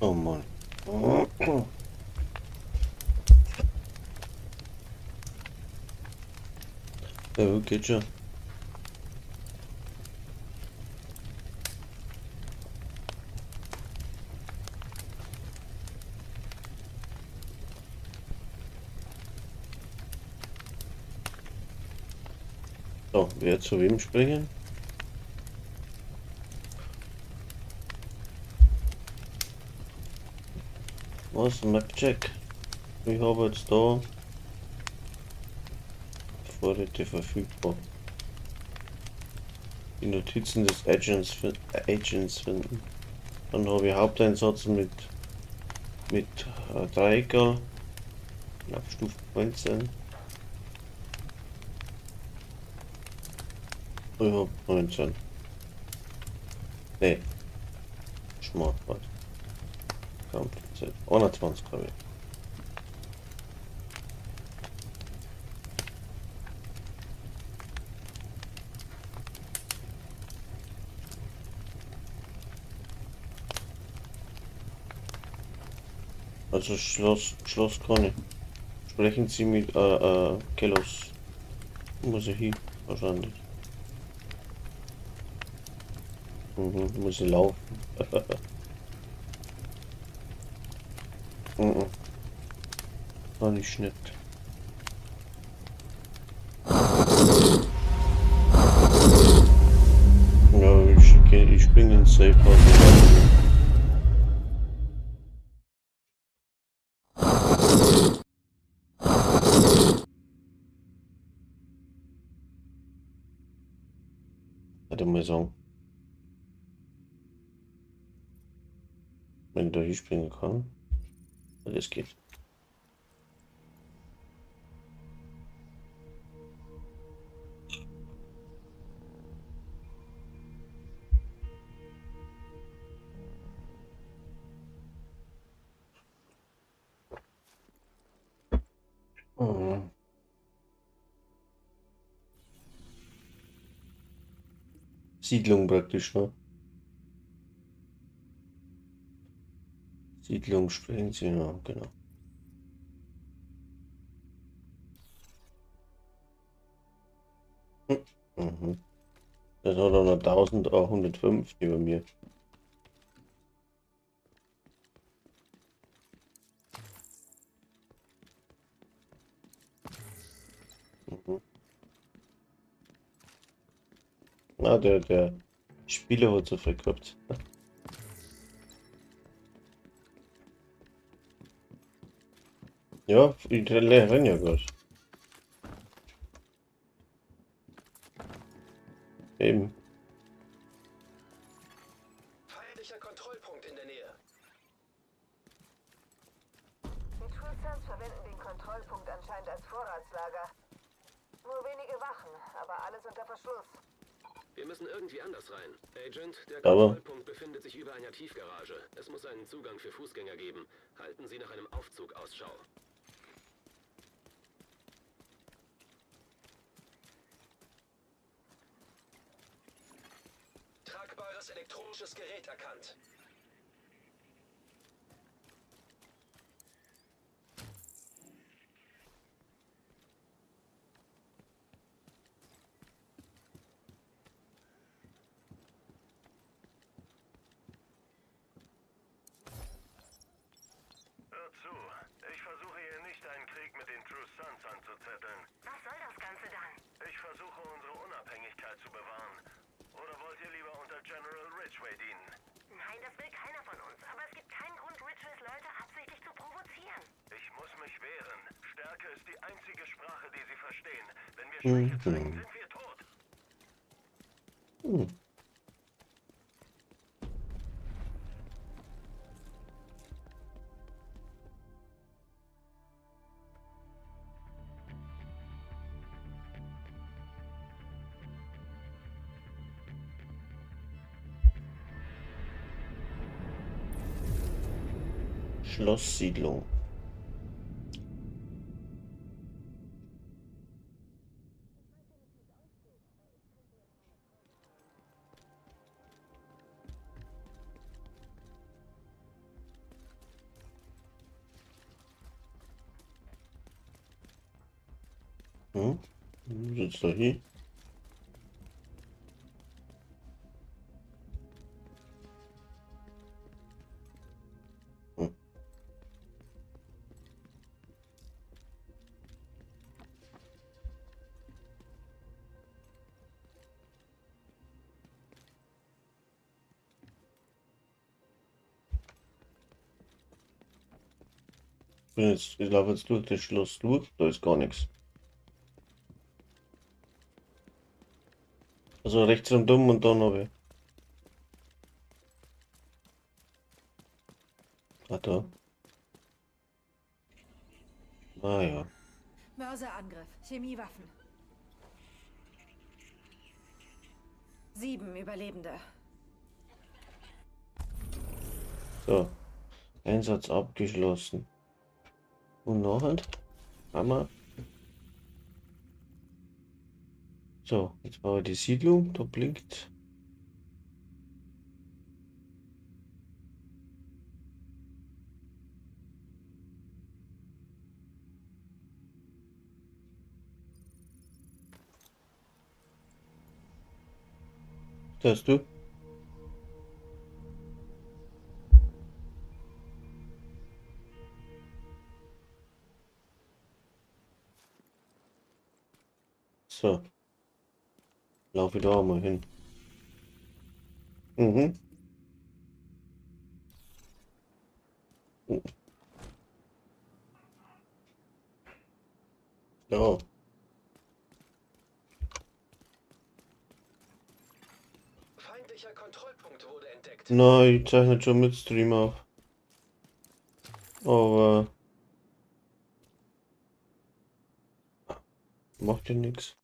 Oh Mann. Ja, geht schon. So, wer zu wem springen? Was? Map-Check. Ich habe jetzt da Vorräte verfügbar. Die Notizen des Agents finden. Dann habe ich Haupteinsatz mit Dreieckerl. Auf Stufe 19. Ich hab 19. Nee. Smartwatch. Kampfzeit. 21 habe ich. Also Schloss kann ich. Sprechen Sie mit Kelos. Muss ich hin? Wahrscheinlich. Muss ich laufen. Mhm. War nicht nett. Ja, ich springe ins Safe House. Warte mal sagen. Wenn ich da hinspringen kann. Ja, das geht. Mhm. Siedlung praktisch, ne? Siedlung springen Sie, ja, genau. Mhm. Das hat er noch 1150 bei mir. Mhm. Na, der Spieler hat so viel gehabt. Ja, ich renne ja grad. Eben. Feindlicher Kontrollpunkt in der Nähe. Die True Sons verwenden den Kontrollpunkt anscheinend als Vorratslager. Nur wenige Wachen, aber alles unter Verschluss. Wir müssen irgendwie anders rein. Agent, der Aber Kontrollpunkt befindet sich über einer Tiefgarage. Es muss einen Zugang für Fußgänger geben. Halten Sie nach einem Aufzug Ausschau. Tragbares elektronisches Gerät erkannt. Hör zu, ich versuche hier nicht einen Krieg mit den True Sons anzuzetteln. Was soll das Ganze dann? Ich versuche unsere Unabhängigkeit zu bewahren. Oder wollt ihr lieber unter General Ridgeway dienen? Nein, das will keiner von uns. Aber es gibt keinen Grund, Ridgeways Leute absichtlich zu provozieren. Ich muss mich wehren. Stärke ist die einzige Sprache, die sie verstehen. Wenn wir Schwäche zeigen, sind wir tot. Schlosssiedlung. Hm? Sitzt da hier? Hm. Ich laufe jetzt durch das Schloss durch, da ist gar nichts. Also rechts rundum und dann habe ich. Ah, da. Ah ja. Mörserangriff, Chemiewaffen. 7 Überlebende. So. Einsatz abgeschlossen. Und nachher haben wir. So, jetzt baue ich die Siedlung, da blinkt. Da hast du. So. Laufe ich da auch mal hin. Mhm. Ja. Feindlicher Kontrollpunkt wurde entdeckt. Nein, ich zeichne schon mit Stream auf. Aber macht ja nix.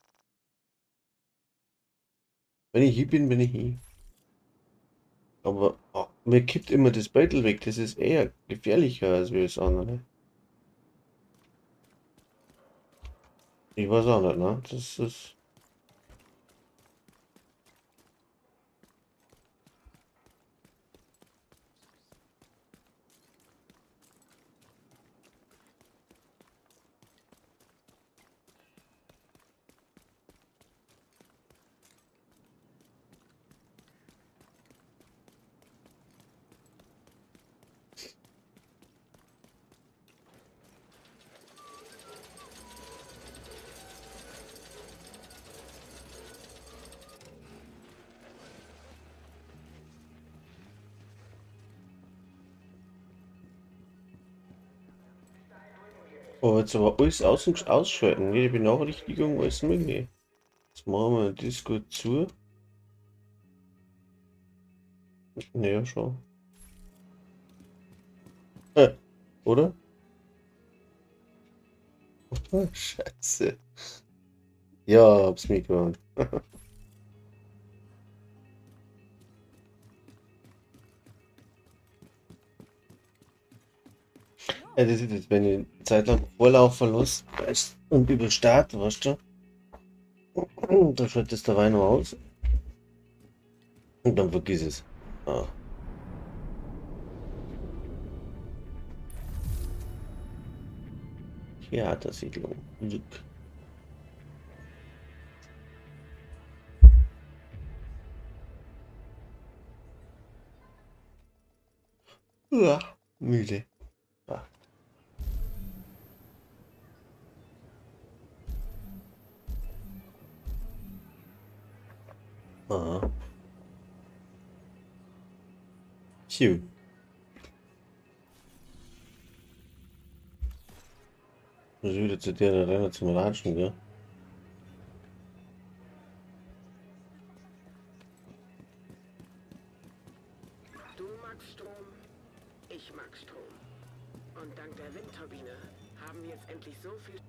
Wenn ich hier bin, bin ich hier. Aber oh, mir kippt immer das Beutel weg. Das ist eher gefährlicher als wie das andere. Ich weiß auch nicht, ne? Das ist... Oh, jetzt aber alles ausschalten. Jede Benachrichtigung, alles mögliche. Jetzt machen wir Discord zu. Naja, schon. Oder? Oh, Scheiße. Ja, hab's mir gemacht. Ja, das ist jetzt, wenn ich eine Zeit lang Vorlauf verlasse und über Start, weißt du, da schaltest du der Wein noch aus und dann vergiss es. Ah. Theatersiedlung. Glück. Uah, müde. Ah. Aha. Phew. Muss ich wieder zu der Renner zum Ratschen, gell? Du magst Strom, ich mag Strom. Und dank der Windturbine haben wir jetzt endlich so viel...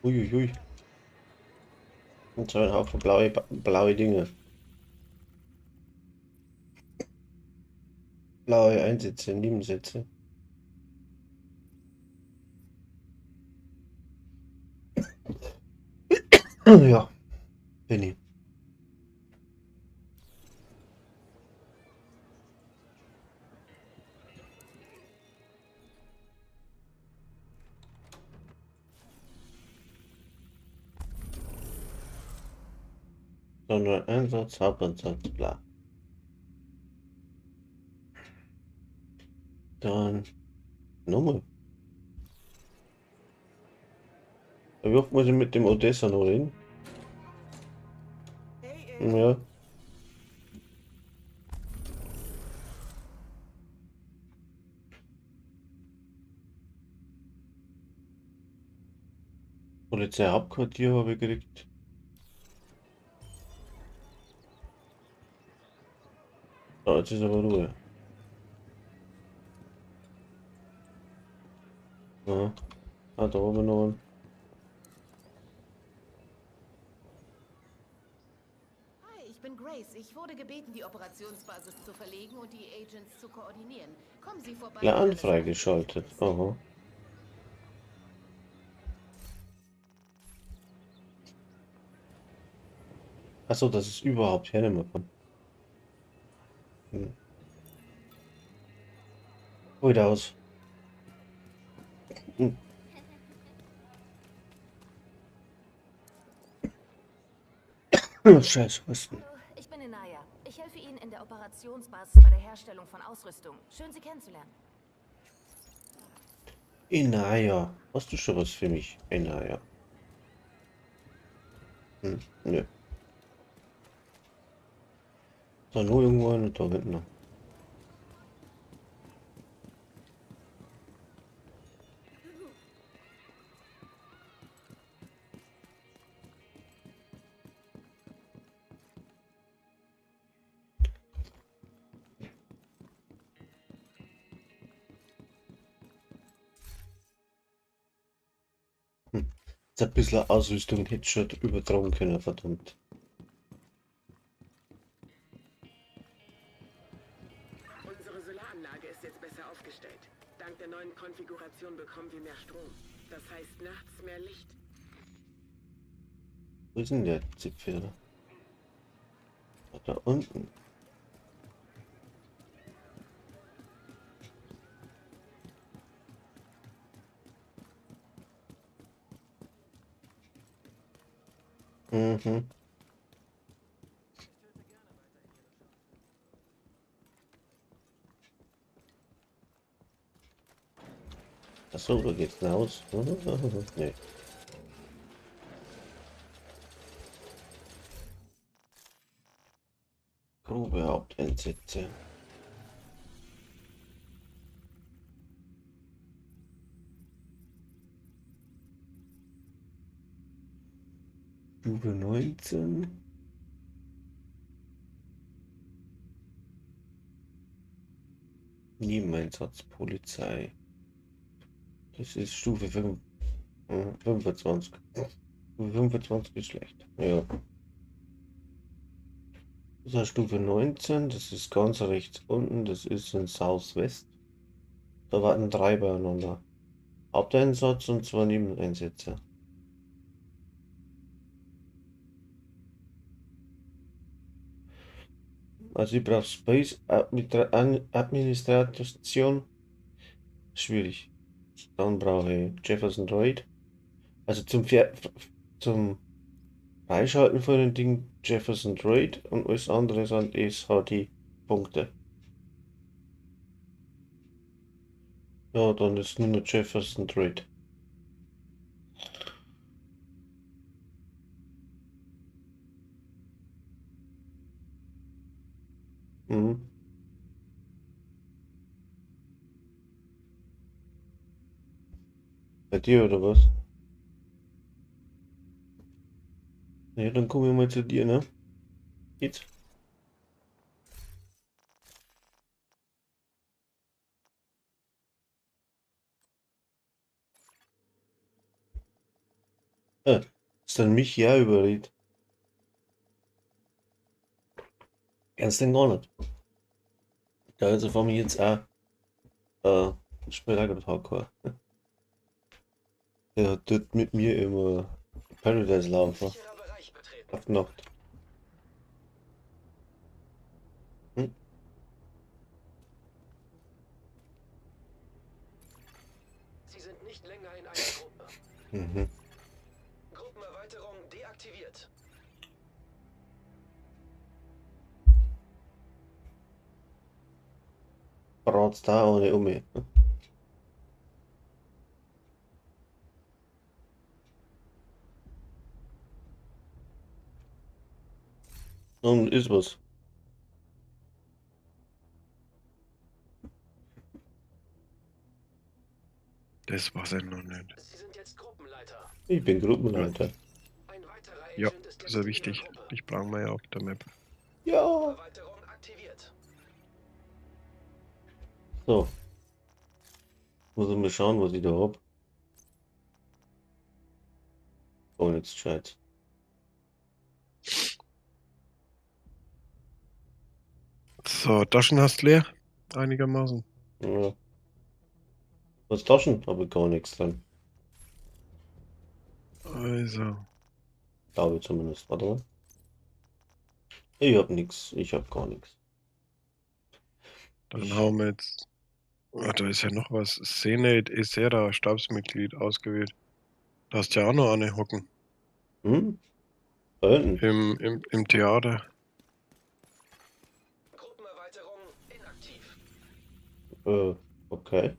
Uiuiui. Und so ein Haufen blaue Dinge. Blaue Einsätze, Nebensätze. Ja, bin ich. Sondern Einsatz, Haupteinsatz, bla. Dann nochmal. Wie oft muss ich mit dem Odessa noch reden? Ja. Polizeihauptquartier habe ich gekriegt. So, jetzt ist aber Ruhe. Ja. Ah, da oben noch einen. Hi, ich bin Grace. Ich wurde gebeten, die Operationsbasis zu verlegen und die Agents zu koordinieren. Kommen Sie vorbei, wenn Clan alles freigeschaltet. eingerichtet ist. Aha. Achso, das ist überhaupt hernehmen kann. Hm. Wieder aus. Hm. Scheiße, was denn? Hallo, ich bin Inaya. Ich helfe Ihnen in der Operationsbasis bei der Herstellung von Ausrüstung. Schön, Sie kennenzulernen. Inaya. Hast du schon was für mich? Inaya. Hm, nö. Da nur irgendwo eine da hinten noch. Hm. Jetzt ein bisschen Ausrüstung hätte ich schon übertragen können, verdammt. Unsere Solaranlage ist jetzt besser aufgestellt. Dank der neuen Konfiguration bekommen wir mehr Strom. Das heißt nachts mehr Licht. Wo ist denn der Zipfel? Da unten. Mhm. Achso, da geht's raus. Nee. Grube Haupteinsätze. Stufe 19. Nebeneinsatz Polizei. Das ist Stufe 5, 25. Stufe 25 ist schlecht. Ja. Das ist Stufe 19, das ist ganz rechts unten, das ist in Southwest. Da warten drei beieinander. Haupteinsatz und zwei Nebeneinsätze. Also ich brauche Space Administration. Schwierig. Dann brauche ich Jefferson Droid. Also zum Freischalten von dem Ding Jefferson Droid und alles andere sind SHD-Punkte. Ja, dann ist nur noch Jefferson Droid. Mhm. Bei dir oder was? Ja, dann kommen wir mal zu dir, ne? Geht's? Ah, ist dann mich ja überredet. Ganz denn gar nicht. Da also vor mir jetzt auch spielt auch gerade Hardcore. Der hat dort mit mir immer Paradise laufen. Sicherer Auf die Nacht. Hm? Sie sind nicht länger in einer Gruppe. Mhm. Gruppenerweiterung deaktiviert. Brat's da ohne um mich. Nun ist was. Das war's ja noch nicht. Sie sind jetzt Gruppenleiter. Ich bin Gruppenleiter. Ein weiterer Ja, Agent ist Das jetzt ist ja in wichtig. Ihrer Gruppe. Ich brauche wir ja auf der Map. Ja. Gruppenerweiterung aktiviert. So. Muss ich mal schauen, was ich da hab. Oh, nichts gescheit. So, Taschen hast du leer? Einigermaßen. Ja. Was Taschen? Habe ich gar nichts drin. Also, Glaube ich zumindest. Warte mal. Ich hab nichts. Ich hab gar nichts. dann Ich- hauen wir jetzt. Ah, da ist ja noch was. Senate Isera, Stabsmitglied, ausgewählt. Da hast du ja auch noch eine hocken. Hm? Da hinten. Im Theater. Gruppenerweiterung inaktiv. Okay.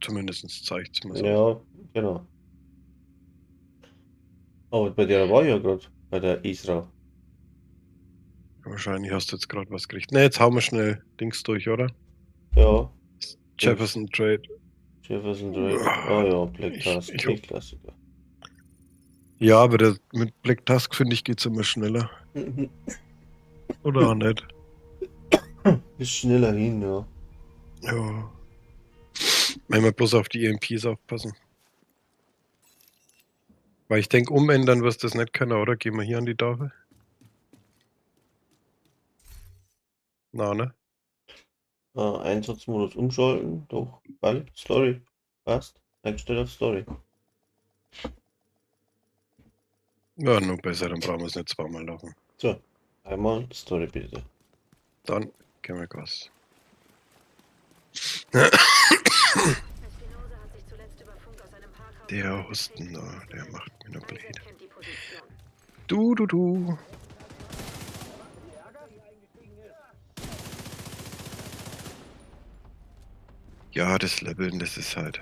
Zumindest zeigt es mir so. Ja, genau. Aber bei der war ich ja gerade. Bei der Isra. Wahrscheinlich hast du jetzt gerade was gekriegt. Ne, jetzt hauen wir schnell Dings durch, oder? Ja. Jefferson Trade. Jefferson Drake. Ah ja, Black Task. Ich- Der Klassiker. Ja, aber der, mit Black Tusk, finde ich, geht's immer schneller. Oder auch nicht. Ist schneller hin, ja. Ja. Wenn wir bloß auf die EMPs aufpassen. Weil ich denke, umändern wirst du das nicht können, oder? Gehen wir hier an die Tafel? Na, ne? Einsatzmodus umschalten. Doch, weil Story. Passt. Eingestellt auf Story. Ja, nur besser, dann brauchen wir es nicht zweimal laufen. So, einmal Story bitte. Dann gehen wir Gas. Espinosa hat sich zuletzt über Funk aus einem Parkhaus. Der Husten, da, der macht mir nur blöd. Isaac kennt die Position. Du, du, du. Ja, das Leveln, das ist halt.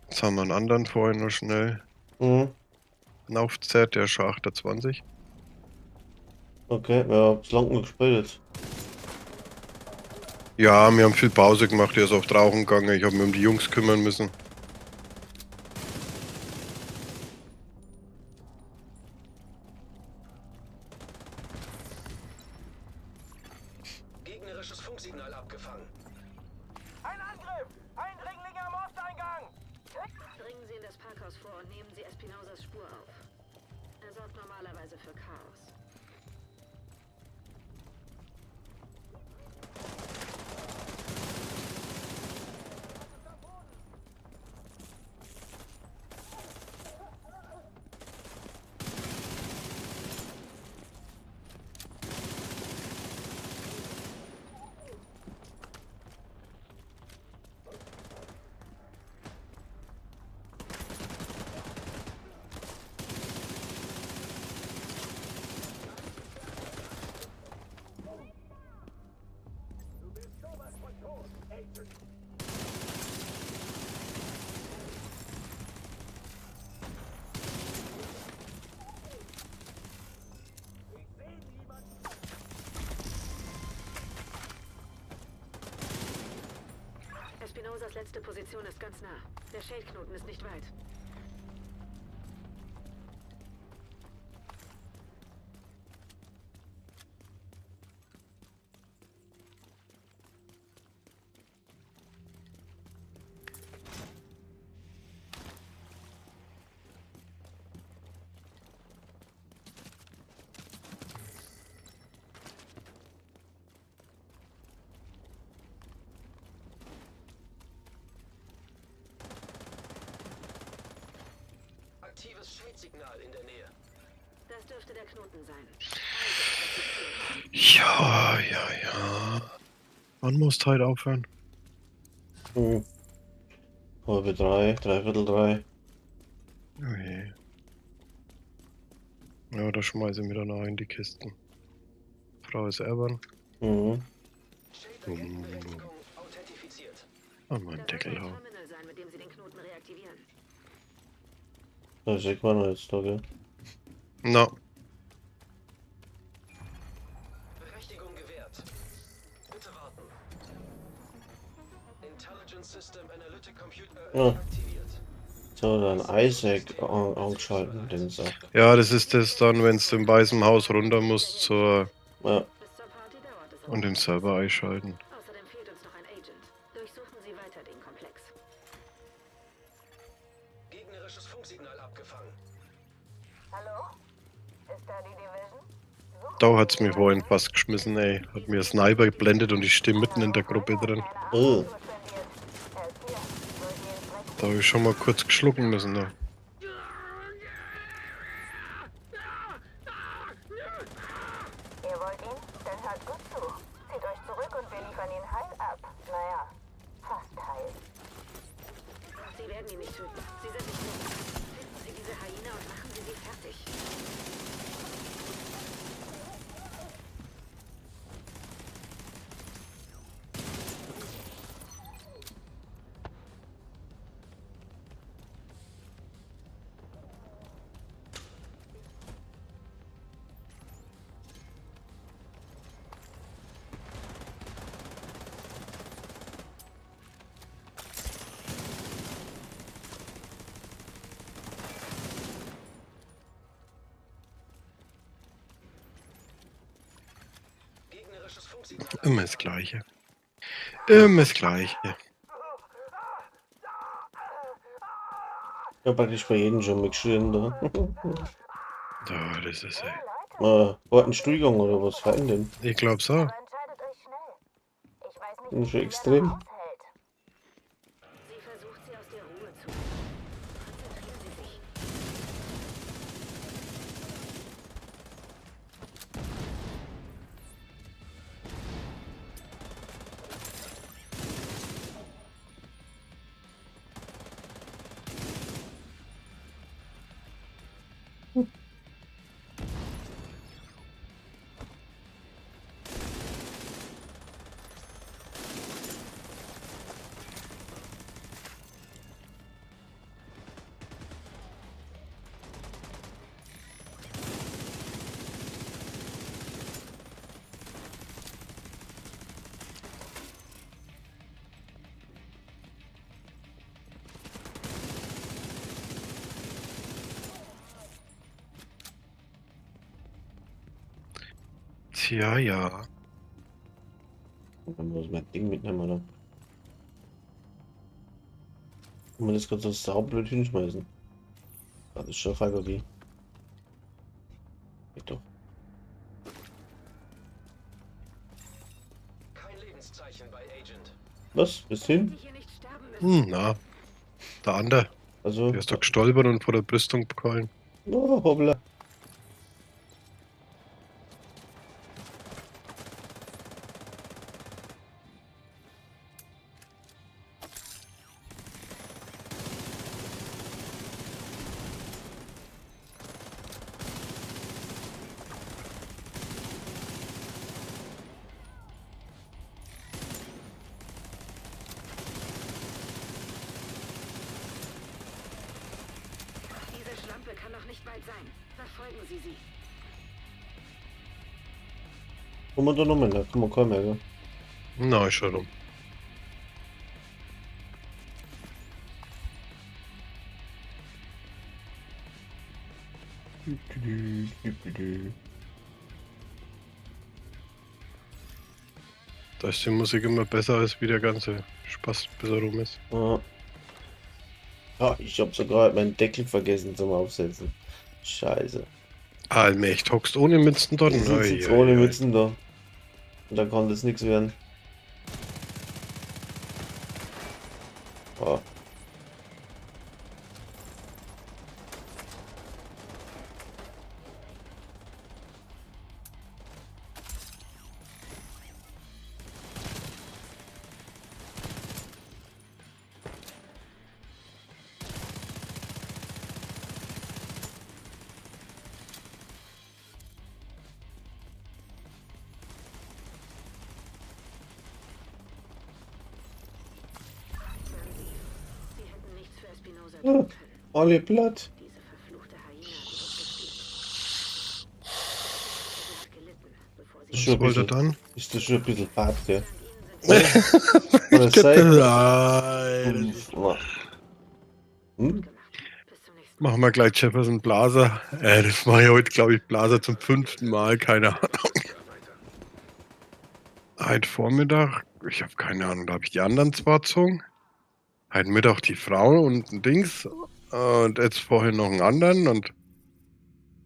Jetzt haben wir einen anderen vorhin noch schnell. Mhm. Einen Aufzerrt, der ist schon 28. Okay, ja, hab's lang genug gespielt jetzt. Ja, wir haben viel Pause gemacht, der ist oft rauchen gegangen. Ich habe mich um die Jungs kümmern müssen. Gegnerisches Funksignal abgefangen. Ein Angriff! Eindringlinge am Osteingang! Dringen Sie in das Parkhaus vor und nehmen Sie Espinosas Spur auf. Er sorgt normalerweise für Chaos. Espinosas letzte Position ist ganz nah. Der Schildknoten ist nicht weit. Aktives Shade-Signal in der Nähe. Das dürfte der Knoten sein. Ja, ja, ja. Wann musst du heute aufhören? Hm. 2:30, 2:45. Oh je. Ja, da schmeiße ich mir dann auch in die Kisten. Frau ist erben. Mhm. Shade-Agentenberechtigung authentifiziert. An meinen Das sollte Deckel ein hauen. Terminal sein, mit dem Sie den Knoten reaktivieren. Da ist keiner jetzt da, gell? Na, Berechtigung gewährt. Bitte warten. Intelligence System Analytic Computer Ja. aktiviert. So, dann Isaac angeschalten, den Sack. ja, das ist das dann, wenn du im Weißen Haus runter musst zur Ja, Bis zur Party dauert es. und den Server einschalten. Außerdem fehlt uns noch ein Agent. Durchsuchen Sie weiter den Komplex. Gegnerisches Funksignal abgefangen. Hallo? Ist da die Division? Suchen Da hat's mich vorhin fast geschmissen, ey. Hat mir Sniper geblendet und ich stehe mitten in der Gruppe drin. Oh. Da habe ich schon mal kurz geschlucken müssen, ne? Ihr wollt ihn? Dann hört gut zu. Zieht euch zurück und wir liefern ihn heil ab. Naja, fast heil. Sie werden ihn nicht töten. Sie sind nicht dumm. Finden Sie diese Hyäne und machen Sie sie fertig. Gegnerisches Funksignal Immer das Gleiche. Immer das Gleiche. Ich hab praktisch bei jedem schon mal geschrien da. Ja, das ist ey. War ein Stuhlgang oder was war denn denn? Ich glaub so. Aber entscheidet euch schnell. Ich weiß nicht, Das ist schon wie lange extrem. aushält. Sie versucht, sie aus der Ruhe zu bringen. Konzentrieren Sie sich. Tja, ja. Dann muss ich mein Ding mitnehmen, oder? Und man das gerade so saublöd hinschmeißen. Das ist schon fein, wie. Geht doch. Kein Lebenszeichen bei Agent. Was? Bis hin? Die hier nicht sterben müssen. Hm, na. Der andere, Also. der ist doch gestolpert und vor der Brüstung gefallen. Oh, hoppla. Diese Schlampe kann noch nicht weit sein. Verfolgen Sie sie. Kommen wir da nochmal? Da kommen wir kaum mehr, gell? Na, ist schon rum. Da ist die Musik immer besser, als wie der ganze Spaß bis er rum ist. Ja. Ah, ich hab sogar meinen Deckel vergessen zum Aufsetzen. Scheiße. Allmächt, hockst ohne Mützen dort? Ich sitze jetzt Ei, ei, ohne ei. Mützen da. Und da kann das nichts werden. Ah. tun können. Alle platt. Diese verfluchte Hyäne hat uns gespielt. Sie hat gelitten, bevor sie Ist schon Was ein wollte er bisschen, dann? ist das schon ein bisschen fad, gell? Kann das sein? Nein, das ist- Hm? gemacht. Bis zum nächsten Mal. Machen wir gleich Jefferson Blaser. Das mache ich heute, glaube ich, Blaser zum 5. Mal, keine Ahnung. Heute Vormittag, ich habe keine Ahnung, da habe ich die anderen zwar gezogen. Heute Mittag die Frau und ein Dings. Und jetzt vorhin noch einen anderen und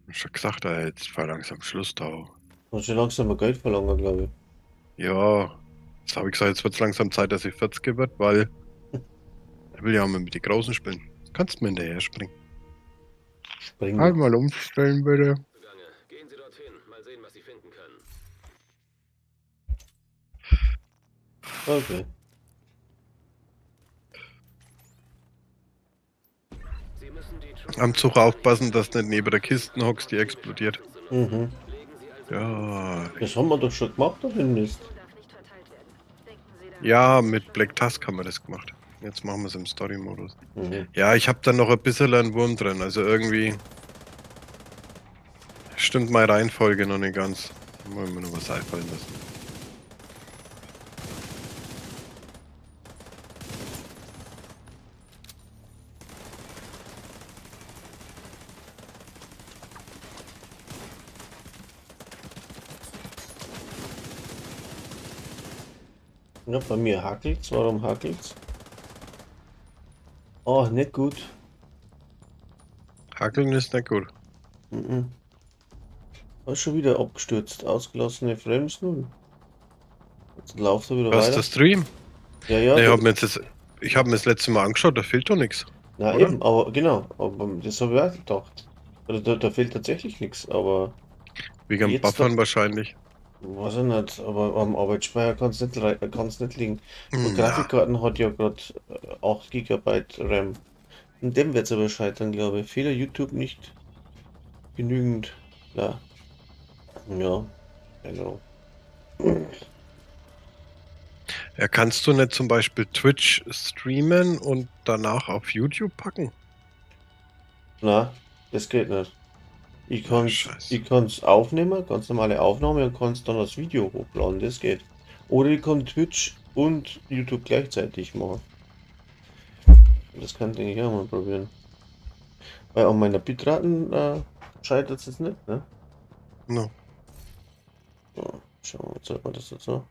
ich schon gesagt, jetzt war langsam Schluss da. Muss schon langsam mal Geld verlangen, glaube ich. Ja, jetzt habe ich gesagt, jetzt wird es langsam Zeit, dass ich 40 wird, weil ich will ja auch mal mit den Großen spielen. Kannst mir hinterher springen. Springen. Einmal umstellen, bitte. Zugange. Gehen Sie dorthin. Mal sehen, was Sie finden können. Okay. Sie müssen die Am Zug aufpassen, dass nicht neben der Kiste hockst, die explodiert. Mhm. Legen Sie also Ja. Das haben wir doch schon gemacht, auf den Mist. Darf nicht verteilt werden. Denken Sie daran. Ja, mit Black Tusk haben wir das gemacht. Jetzt machen wir es im Story-Modus. Mhm. Ja, ich habe da noch ein bisschen einen Wurm drin. Also irgendwie stimmt meine Reihenfolge noch nicht ganz. Da muss ich mir noch was einfallen lassen. Ja, bei mir hakelt's. Warum hakelt's? Oh, nicht gut. Hackeln ist nicht gut. Mhm. Oh, schon wieder abgestürzt. Ausgelassene Frames nun. Jetzt läuft er wieder Was weiter. der Stream? Ja, ja. Nee, ich da- habe mir jetzt das, ich hab mir das letzte Mal angeschaut, da fehlt doch nichts. Na oder? eben, aber genau, aber das habe ich auch gedacht. Also da fehlt tatsächlich nichts, aber Wegen dem Jetzt Buffern wahrscheinlich. weiß ich nicht, aber am Arbeitsspeicher kann es nicht, kann's nicht liegen. Und Na, Grafikkarten hat ja gerade 8 GB RAM. Und dem wird es aber scheitern, glaube ich. Fehler YouTube nicht genügend. Ja. Ja, genau. Ja, kannst du nicht zum Beispiel Twitch streamen und danach auf YouTube packen? Na, das geht nicht. Ich kann's, Scheiße. ich kann's aufnehmen, ganz normale Aufnahme und kann's dann als Video hochladen, das geht. Oder ich kann Twitch und YouTube gleichzeitig machen. Das kann denke ich auch mal probieren. Weil an meiner Bitraten scheitert es jetzt nicht, ne? No. So, schauen wir mal, zeigt man das jetzt so.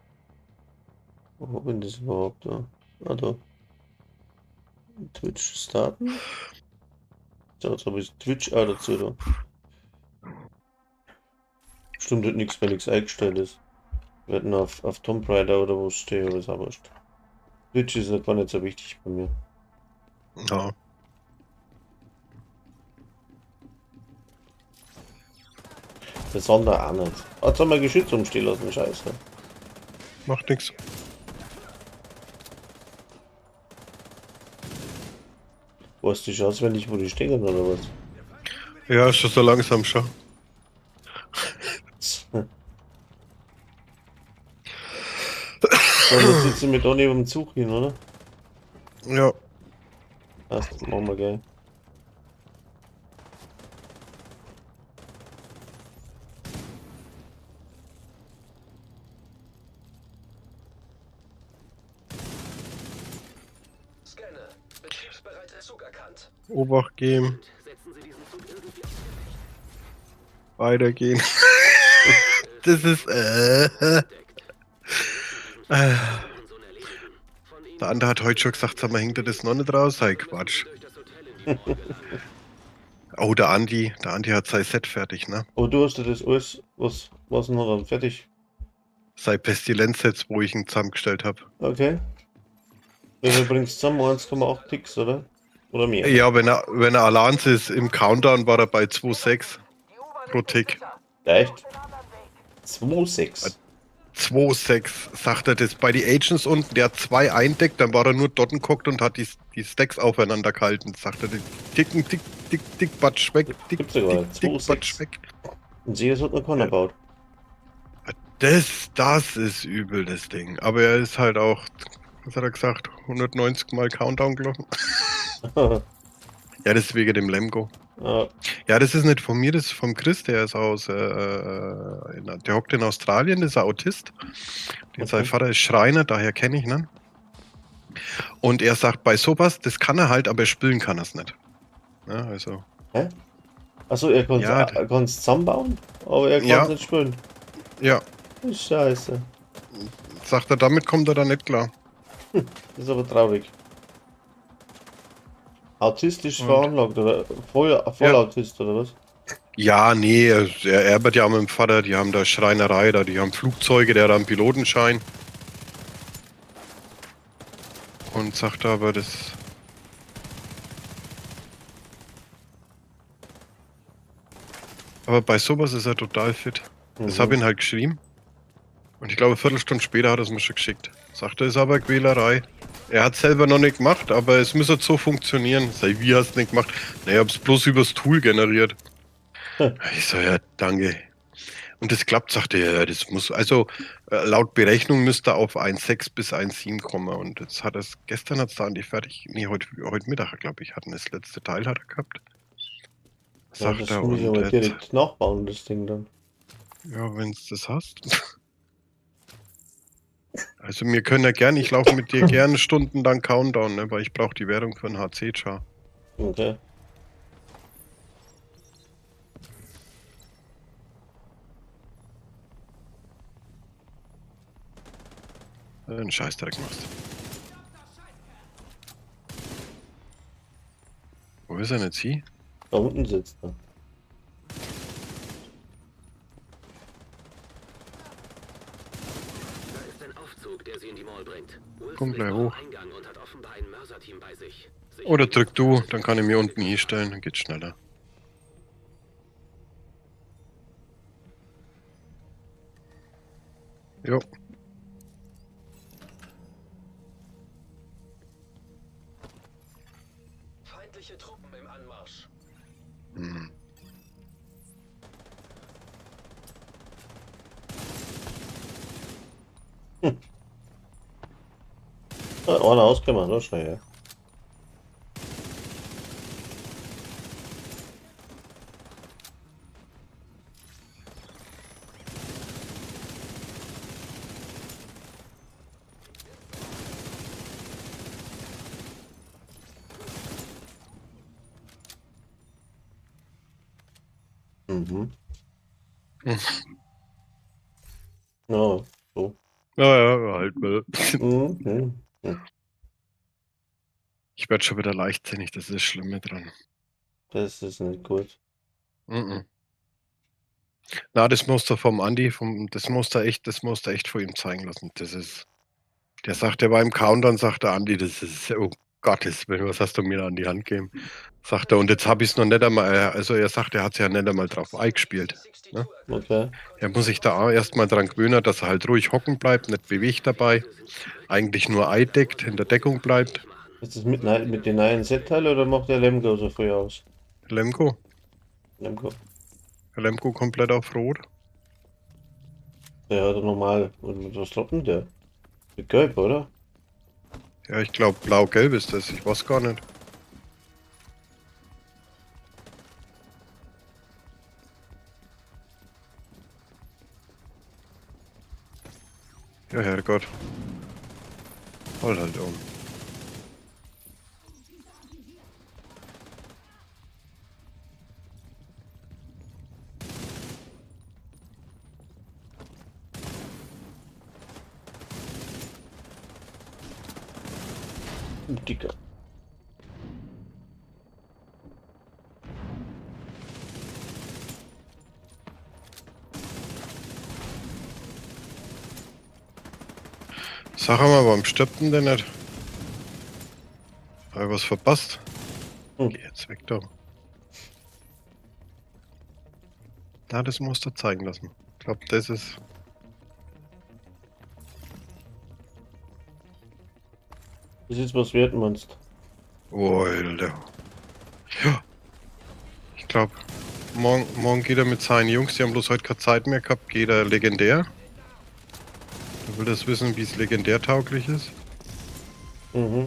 Wo hab ich denn das überhaupt da? Ah, da. Twitch starten. So, jetzt habe ich Twitch auch dazu da. Stimmt halt nichts, wenn nichts eingestellt ist. Wir hatten auf Tomb Raider oder wo stehe, aber ist auch wurscht. Twitch ist ja gar nicht so wichtig bei mir. Ja. Der Sonder auch nicht. Ah, jetzt haben wir Geschütz umstehen lassen, scheiße. Macht nichts. Weißt du schon auswendig, wo die stehen oder was? Ja, ist schon so langsam schon. So, jetzt sitzen wir da neben dem Zug hin, oder? Ja. Passt, machen wir gleich. Scanner. Betriebsbereiter Zug erkannt. Obacht geben. Setzen Sie diesen Zug irgendwie auf. Weitergehen. Das ist. Entdeckt. Sie müssen diesen Sohn erledigen. Von Ihnen Der andere hat heute schon gesagt, sag mal, hängt er das noch nicht raus? Sei Quatsch. durch das Hotel in die Mall gelangen. Oh, der Andi. Der Andi hat sein Set fertig, ne? Aber du hast ja das alles, was noch dann fertig. Sein Pestilenz-Set, wo ich ihn zusammengestellt habe. Okay. Wie viel bringst du zusammen? 1,8 Ticks, oder? Oder mehr? Ja, wenn er allein ist, im Countdown war er bei 2,6 pro Tick. Echt? 2,6. 2,6, sagt er das. Bei die Agents unten, der hat 2 eindeckt, dann war er nur dort geguckt und hat die Stacks aufeinander gehalten. Sagt er, die ticken, tick, tick, tick, batsch weg, tick, Gibt's ja gar tick, nicht. tick, 2,6. batsch weg. Und sie hat noch keiner gebaut. Das ist übel, das Ding. Aber er ist halt auch, was hat er gesagt, 190 Mal Countdown gelaufen. Ja, das ist wegen dem Lemgo. Ja. Ja, das ist nicht von mir, das ist vom Chris, der ist aus, der hockt in Australien, das ist ein Autist. Den sein Okay. Vater ist Schreiner, daher kenne ich ihn. Und er sagt, bei sowas, das kann er halt, aber spielen kann er es nicht. Ja, also, Hä? Achso, er konnte Ja, es zusammenbauen, aber er konnte Ja. nicht spielen. ja, Scheiße. sagt er, damit kommt er dann nicht klar. Das ist aber traurig. Autistisch Und- veranlagt oder Vollautist oder was? Ja, nee, er erbert ja mit dem Vater, die haben da Schreinerei, da, die haben Flugzeuge, der hat einen Pilotenschein. Und sagt aber, das. Aber bei sowas ist er total fit. Das Mhm. habe ich ihn halt geschrieben. Und ich glaube, eine Viertelstunde später hat er es mir schon geschickt. Sagt er, ist aber Quälerei. Er hat selber noch nicht gemacht, aber es müsste so funktionieren. Sag ich, wie hast du nicht gemacht? Naja, ich hab's bloß übers Tool generiert. Hm. Ich so, ja, danke. Und das klappt, sagte er, ja, das muss, also laut Berechnung müsste er auf 1,6 bis 1,7 kommen. Und jetzt hat es, gestern hat es da Andi fertig, nee, heute Mittag, glaube ich, hatten das letzte Teil hat er gehabt. Ja, Sagt das er, muss ich und aber jetzt, direkt nachbauen, das Ding dann. ja, wenn du das hast. Also wir können ja gern, ich laufe mit dir gerne stundenlang Countdown, ne, weil ich brauche die Währung für einen HC-Char. Okay. Einen Scheißdreck machst. Wo ist er denn jetzt hier? Da unten sitzt er. Da ist ein Aufzug, der Sie in die Mall bringt. Wolf Komm gleich ist am hoch. Eingang und hat offenbar ein Mörserteam bei sich. Sichern Oder Sie drück das du, dann kann ich mir unten hinstellen, dann geht's schneller. Jo. Feindliche Truppen im Anmarsch. Hm. Ah, einer ausgemacht, ne? Schnell, ja. Mhm. Hm. Ja, so. Ja, ja, halt mal. Mhm. Ich werde schon wieder leichtsinnig, das ist das Schlimme dran. Das ist nicht gut. Mhm. Na, das musst du vom Andi, das musst du echt, das musst du echt vor ihm zeigen lassen. Das ist, der sagt, der war im Countdown, sagt der Andi, das ist, oh Gottes Willen, was hast du mir da an die Hand gegeben? Sagt er, und jetzt habe ich es noch nicht einmal, also er sagt, er hat es ja nicht einmal drauf eingespielt. Ne? Okay. Er muss sich da auch erstmal dran gewöhnen, dass er halt ruhig hocken bleibt, nicht bewegt dabei, eigentlich nur eindeckt, in der Deckung bleibt. Ist das mit den neuen Set-Teil oder macht der Lemgo so früh aus? Lemko, Lemgo. Lemko komplett auf Rot. Der hat er normal. Und mit was droppt denn der? Mit Gelb, oder? Ja, ich glaube, blau-gelb ist das, ich weiß gar nicht. Ja, Herrgott. Halt um. Dicker. Sag mal, warum stirbt denn der nicht? Hab ich was verpasst? Hm. Geh jetzt weg da. Na, das musst du zeigen lassen. Ich glaube, das ist. Das ist was wert, meinst. Oh, Alter. Ja. Ich glaube, morgen geht er mit seinen Jungs, die haben bloß heute keine Zeit mehr gehabt, geht er legendär. Er will das wissen, wie es legendär tauglich ist. Mhm.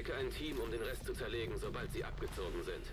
schicke ein Team, um den Rest zu zerlegen, sobald sie abgezogen sind.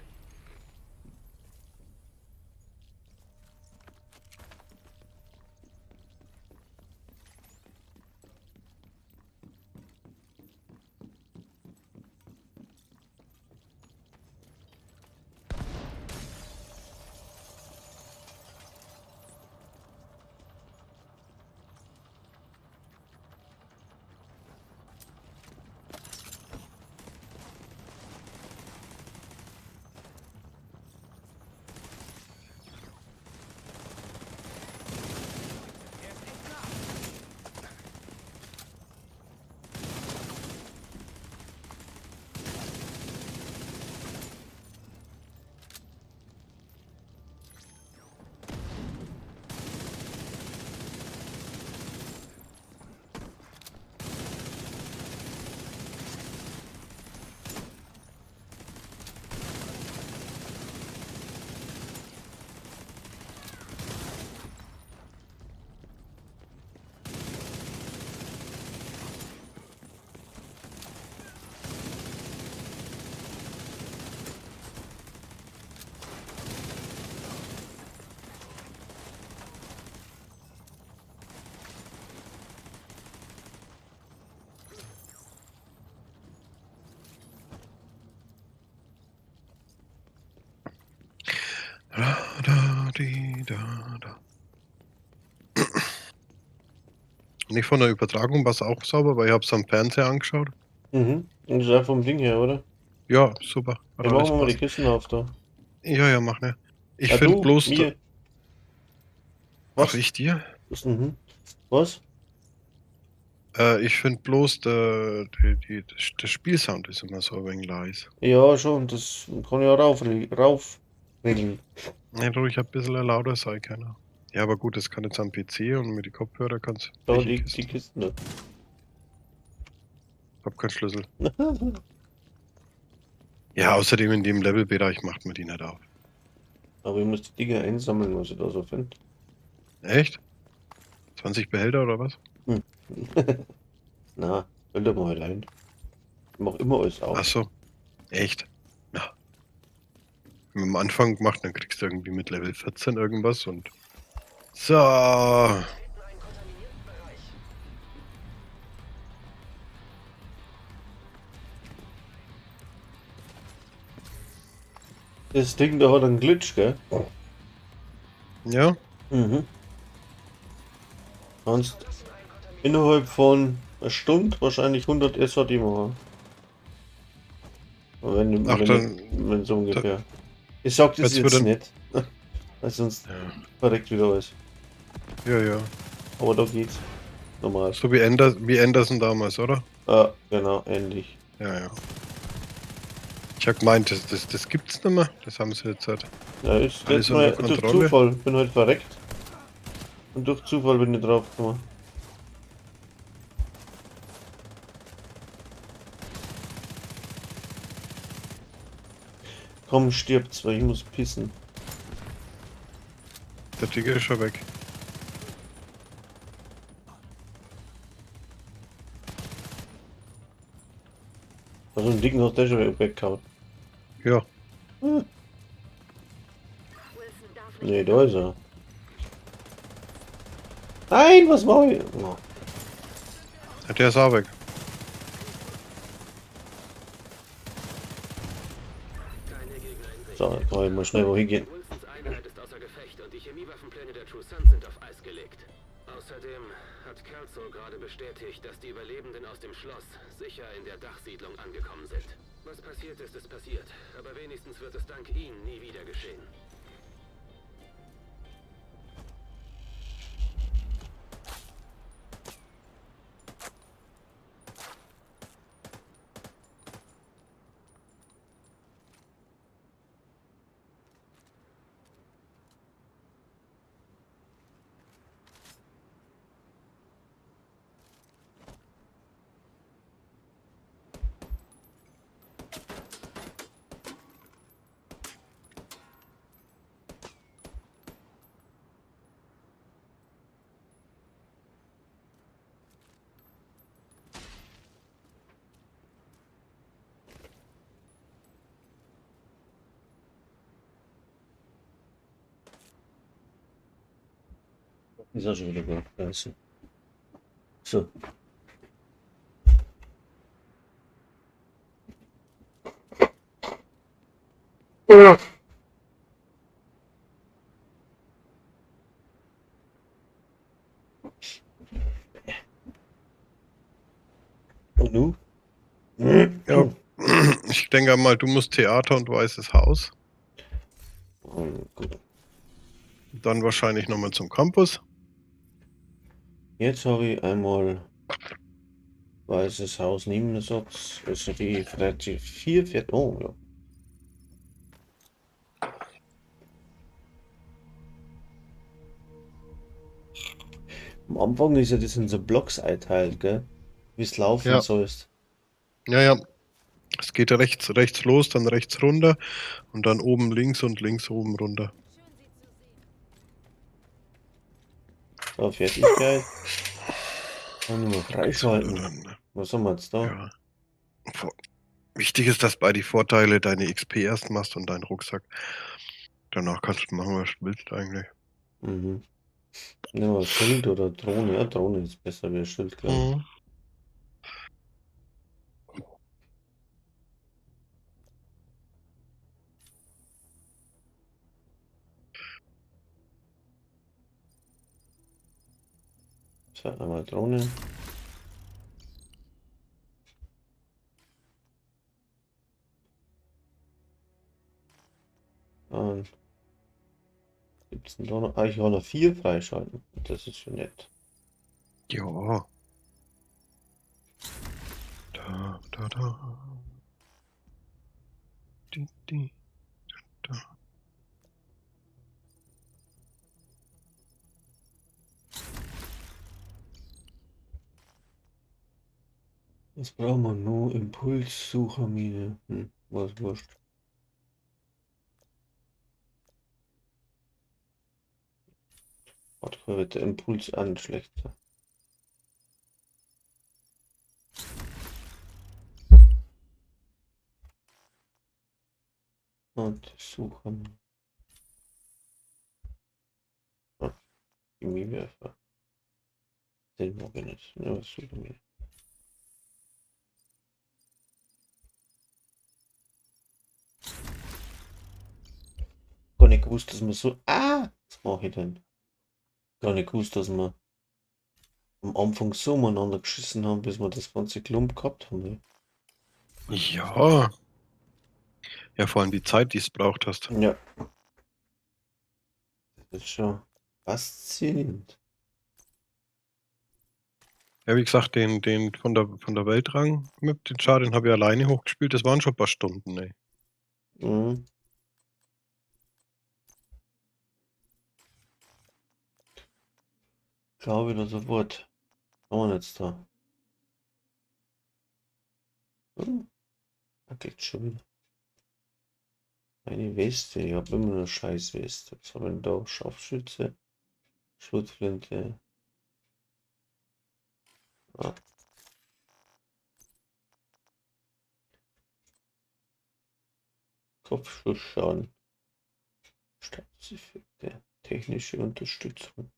Da, da, di, da, da. Nicht von der Übertragung war es auch sauber, weil ich habe es am Fernseher angeschaut. Mhm. Und das ist auch vom Ding her, oder? Ja, super. Hat Ja, alles machen wir mal die passt. Kisten auf da. Ja, ja, mach ne. Ich Ja, finde du, bloß. mir. Ach, Was? ich dir? Was? Mhm. Was? Ich finde bloß, der Spielsound ist immer so ein wenig leise. Ja, schon, das kann ich auch raufregeln. Ja, doch, ich hab ein bisschen lauter sein können. Ja, aber gut, das kann jetzt am PC und mit den Kopfhörer kannst Da, Welche die, Kiste? die Kisten da. Ich hab keinen Schlüssel. Ja, außerdem in dem Levelbereich macht man die nicht auf. Aber ich muss die Dinger einsammeln, was ich da so finde. Echt? 20 Behälter oder was? Na, will doch mal allein. Ich mach immer alles auf. Ach so. Echt? Na. Wenn man am Anfang macht, dann kriegst du irgendwie mit Level 14 irgendwas und. So. Das Ding da hat einen Glitch, gell? Ja? Mhm. Kannst innerhalb von einer Stunde wahrscheinlich 100 SAD machen. Wenn, Ach, wenn, dann- wenn so ungefähr. Ich sag das Jetzt jetzt wird nicht. Weil sonst Ja, verreckt wieder alles. ja. ja. Aber da geht's. Normal. So wie, wie Anderson damals, oder? Ah, genau, ähnlich. Ja, ja. Ich hab gemeint, das gibt's nicht mehr. Das haben sie jetzt halt. Ja, ist Alles jetzt mal unter durch Kontrolle. Zufall. Bin halt verreckt. Und durch Zufall bin ich drauf gekommen. Komm, stirbt, weil ich muss pissen. Der Tiger ist schon weg. Also einen dicken hat der schon weggehauen. Ja. Hm. Wilson darf nicht. Nee, da ist er. Nein, was mach ich? Oh. Der ist auch weg. Keine Gegner in Sicht. So, kann ich mal schnell wo hingehen. Wilsons Einheit ist außer Gefecht und die Chemiewaffenpläne der True Sons sind auf Eis gelegt. Außerdem hat Kelso gerade bestätigt, dass die Überlebenden aus dem Schloss sicher in der Dachsiedlung angekommen sind. Was passiert ist, ist passiert. Aber wenigstens wird es dank ihnen nie wieder geschehen. Ist auch schon wieder gut. Also. So. Und du? Ja. Ich denke mal, du musst Theater und Weißes Haus. Gut. Dann wahrscheinlich nochmal zum Campus. Jetzt habe ich einmal Weißes Haus Nebensatz. Also die vielleicht 4, 4, oh ja. Am Anfang ist ja das in so Blocks einteilt, gell? Wie es laufen Ja. sollst. Ja, ja. Es geht rechts los, dann rechts runter und dann oben links und links oben runter. So, Fertigkeit. Kann ich mal freischalten. Dann, Was haben wir jetzt da? ja. Wichtig ist, dass bei die Vorteile deine XP erst machst und deinen Rucksack. Danach kannst du machen, was du willst eigentlich. Mhm. Nehmen wir Schild oder Drohne. Ja, Drohne ist besser wie Schild, glaube ich. Mhm. So, einmal Drohne. Dann gibt's denn da noch? Ah, ich kann noch 4 freischalten. Das ist schon nett. Ja. Da, da, da. Di, di, da, da. Was brauchen wir noch? Impulssuchermine. Was wurscht. Warte, wird der Impuls an, schlechter. Und suchen. Ah, Chemiewerfer. Den mag ich nicht. Ja, was suchen wir? Gar nicht gewusst, dass man so. Ah! Was mache ich denn? Gar nicht gewusst, dass wir am Anfang so umeinander geschissen haben, bis wir das ganze Klump gehabt haben. Ne? Ja. Ja, vor allem die Zeit, die es braucht hast. Ja. Das ist schon faszinierend. Ja, wie gesagt, den von der Weltrang mit den Char, den habe ich alleine hochgespielt. Das waren schon ein paar Stunden, ey. Mhm. Glaube ich sofort. Was haben wir jetzt da? Wackelt schon wieder. Eine Weste. Ich hab immer eine scheiß Weste. Was haben wir denn da? Scharfschütze. Schrotflinte. Ah. Kopfschussschaden. Staatseffekte. Technische Unterstützung.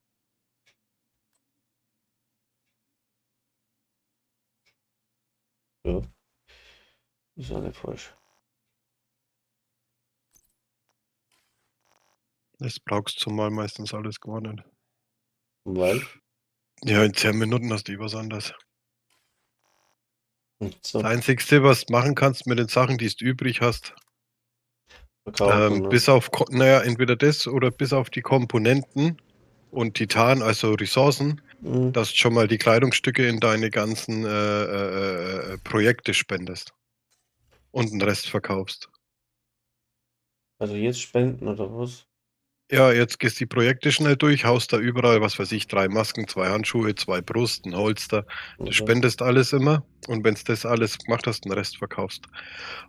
Ja. Ist auch nicht falsch. Das brauchst du zumal meistens alles gar nicht. Weil? Ja, in 10 Minuten hast du eh was anderes. So. Das Einzigste, was du machen kannst mit den Sachen, die du übrig hast, Verkaufen, ne? bis auf, naja, entweder das oder bis auf die Komponenten und Titan, also Ressourcen, dass du schon mal die Kleidungsstücke in deine ganzen Projekte spendest und den Rest verkaufst. Also jetzt spenden oder was? Ja, jetzt gehst die Projekte schnell durch, haust da überall, was weiß ich, 3 Masken, 2 Handschuhe, 2 Brust, ein Holster. Du spendest alles immer und wenn's das alles gemacht hast, den Rest verkaufst.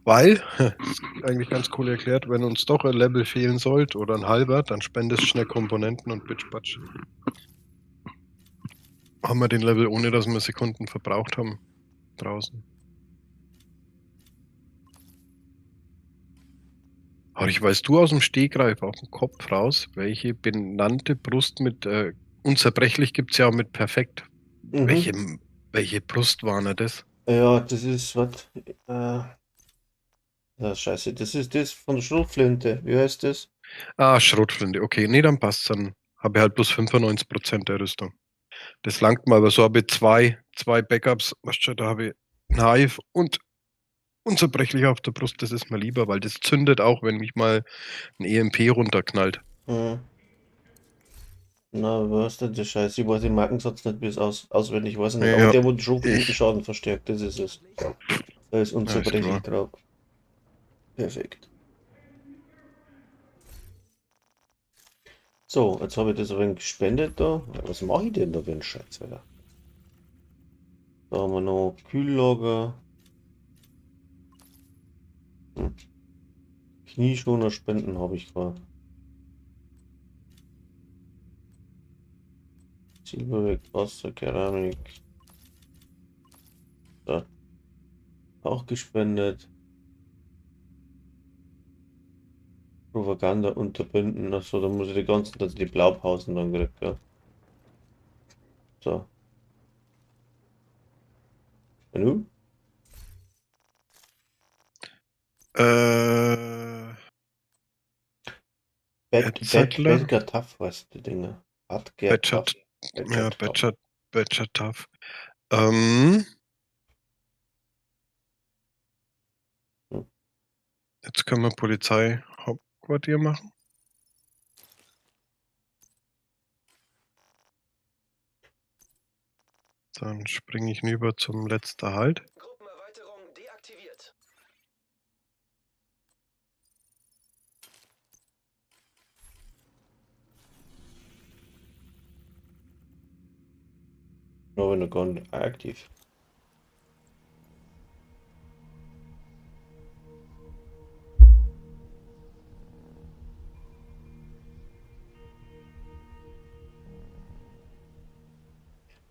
Weil, das ist eigentlich ganz cool erklärt, wenn uns doch ein Level fehlen sollte oder ein halber, dann spendest schnell Komponenten und bitch batsch. Haben wir den Level, ohne dass wir Sekunden verbraucht haben, draußen. Aber ich weiß du aus dem Stegreif, auf dem Kopf raus, welche benannte Brust mit Unzerbrechlich gibt es ja auch mit perfekt. Mhm. Welche Brust war denn das? Ja, das ist was. Ja, scheiße, das ist das von der Schrotflinte. Wie heißt das? Ah, Schrotflinte. Okay, nee, dann passt's. Dann habe ich halt bloß 95% der Rüstung. Das langt mal, aber so habe ich zwei Backups. Weißt du, da habe ich Knife und unzerbrechlich auf der Brust. Das ist mir lieber, weil das zündet auch, wenn mich mal ein EMP runterknallt. Mhm. Na, was ist denn der Scheiß? Ich weiß den Markensatz nicht bis auswendig, weiß ich nicht. Ja, Aber der, wo den Schrotflinte ich- Schaden verstärkt, das ist es. Da ist unzerbrechlich klar. drauf. Perfekt. So, jetzt habe ich das ein wenig gespendet da. Was mache ich denn da für einen Scheiß, Alter? Da haben wir noch Kühllager. Hm. Knieschoner spenden habe ich gerade. Silberwerk, Wasser, Keramik. Da. Auch gespendet. Propaganda unterbinden. Achso, da muss ich die ganzen, also die Blaupausen dann kriegen, gell? So. Und nun? Edzettler? Badger Tough heißt die Dinge. Badger Badger, Tough. ja, Tough. Badger Tough. Hm. Jetzt können wir Polizeihauptquartier machen. Dann springe ich rüber zum letzten Halt. Gruppenerweiterung deaktiviert. Nur wenn du gar nicht aktiv.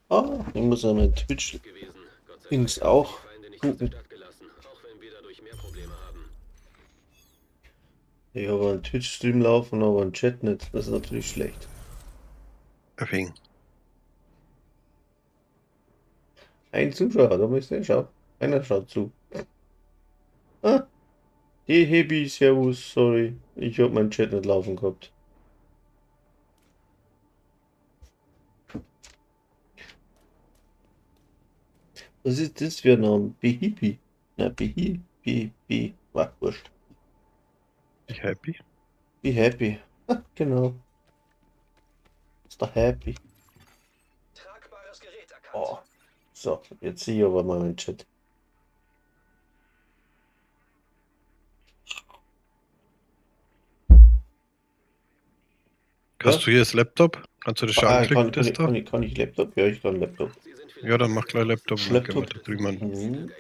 Ah, ich muss ja mein Twitch Gewesen. Gott sei Dings Dank haben auch die Feinde nicht aus der gucken. Stadt gelassen, auch wenn wir dadurch mehr Probleme haben. Ich habe einen Twitch-Stream laufen, aber einen Chat nicht. Das ist natürlich schlecht. Wegen. Ein Zuschauer, da muss ich schauen. Einer schaut zu. Ah, die Hebi, servus, sorry. Ich habe meinen Chat nicht laufen gehabt. Was ist das für ein Name? Behibi. Na, Behi, B, B, war wurscht. Ich happy. Be happy. Ah, genau. Ist doch happy. Tragbares Gerät erkannt. Oh. So, jetzt sehe ich aber mal meinen Chat. Hast Ja. du hier das Laptop? Kannst du das schon Ah, anklicken, das da? kann ich Laptop? Ja, ich kann Laptop. Sie sind vielleicht Ja, dann mach gleich Laptop und dann gehen wir Laptop. da drüben an. Mhm.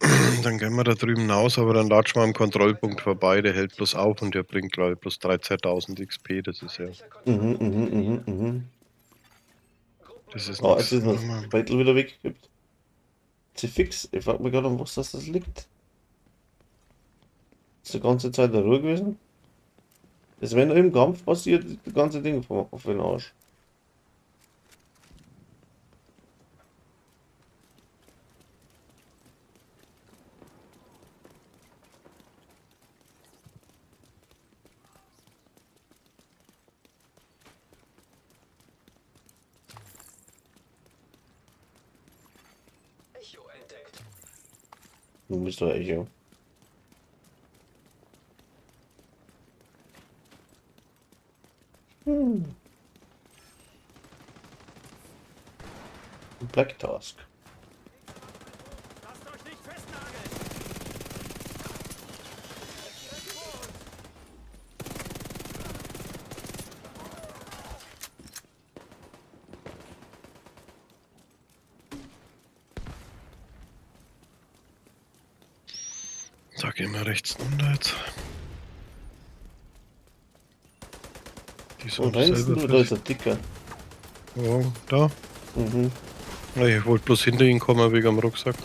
Agent. Dann gehen wir da drüben raus, aber dann latschen wir am Kontrollpunkt vorbei, der hält bloß auf und der bringt, glaube ich, bloß 13.000 XP, das ist ja, das ist Oh, nix. jetzt ist Warte mal. das Beutel wieder weggekippt. C-Fix, ich frag mich gerade, an was das liegt. Ist die ganze Zeit in Ruhe gewesen? Das, wenn im Kampf passiert, ist das ganze Ding auf den Arsch. Echo entdeckt. Du bist doch Echo. Hm. Black Task. Lasst euch nicht festnageln! Da gehen wir rechts runter jetzt. Die Und sind rennst selber du, da ist ein Dicker. Oh, da. Mhm. Ja, ich wollte bloß hinter ihn kommen wegen am Rucksack.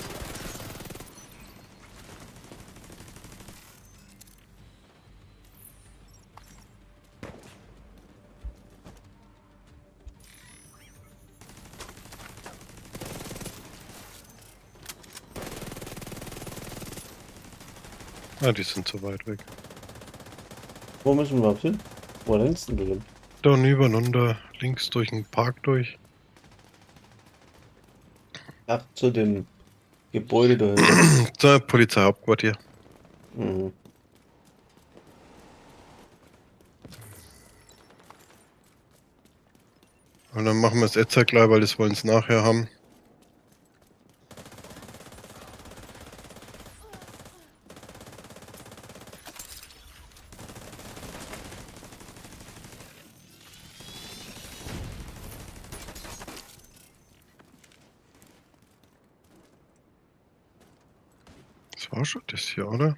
Ah, die sind zu weit weg. Wo müssen wir überhaupt hin? Wo rennst denn du denn? Da übereinander, links durch den Park durch. Ach, zu dem Gebäude da hinten. Zur Polizeihauptquartier. Mhm. Und dann machen wir es jetzt gleich, weil das wollen sie nachher haben. Das war schon das hier, oder?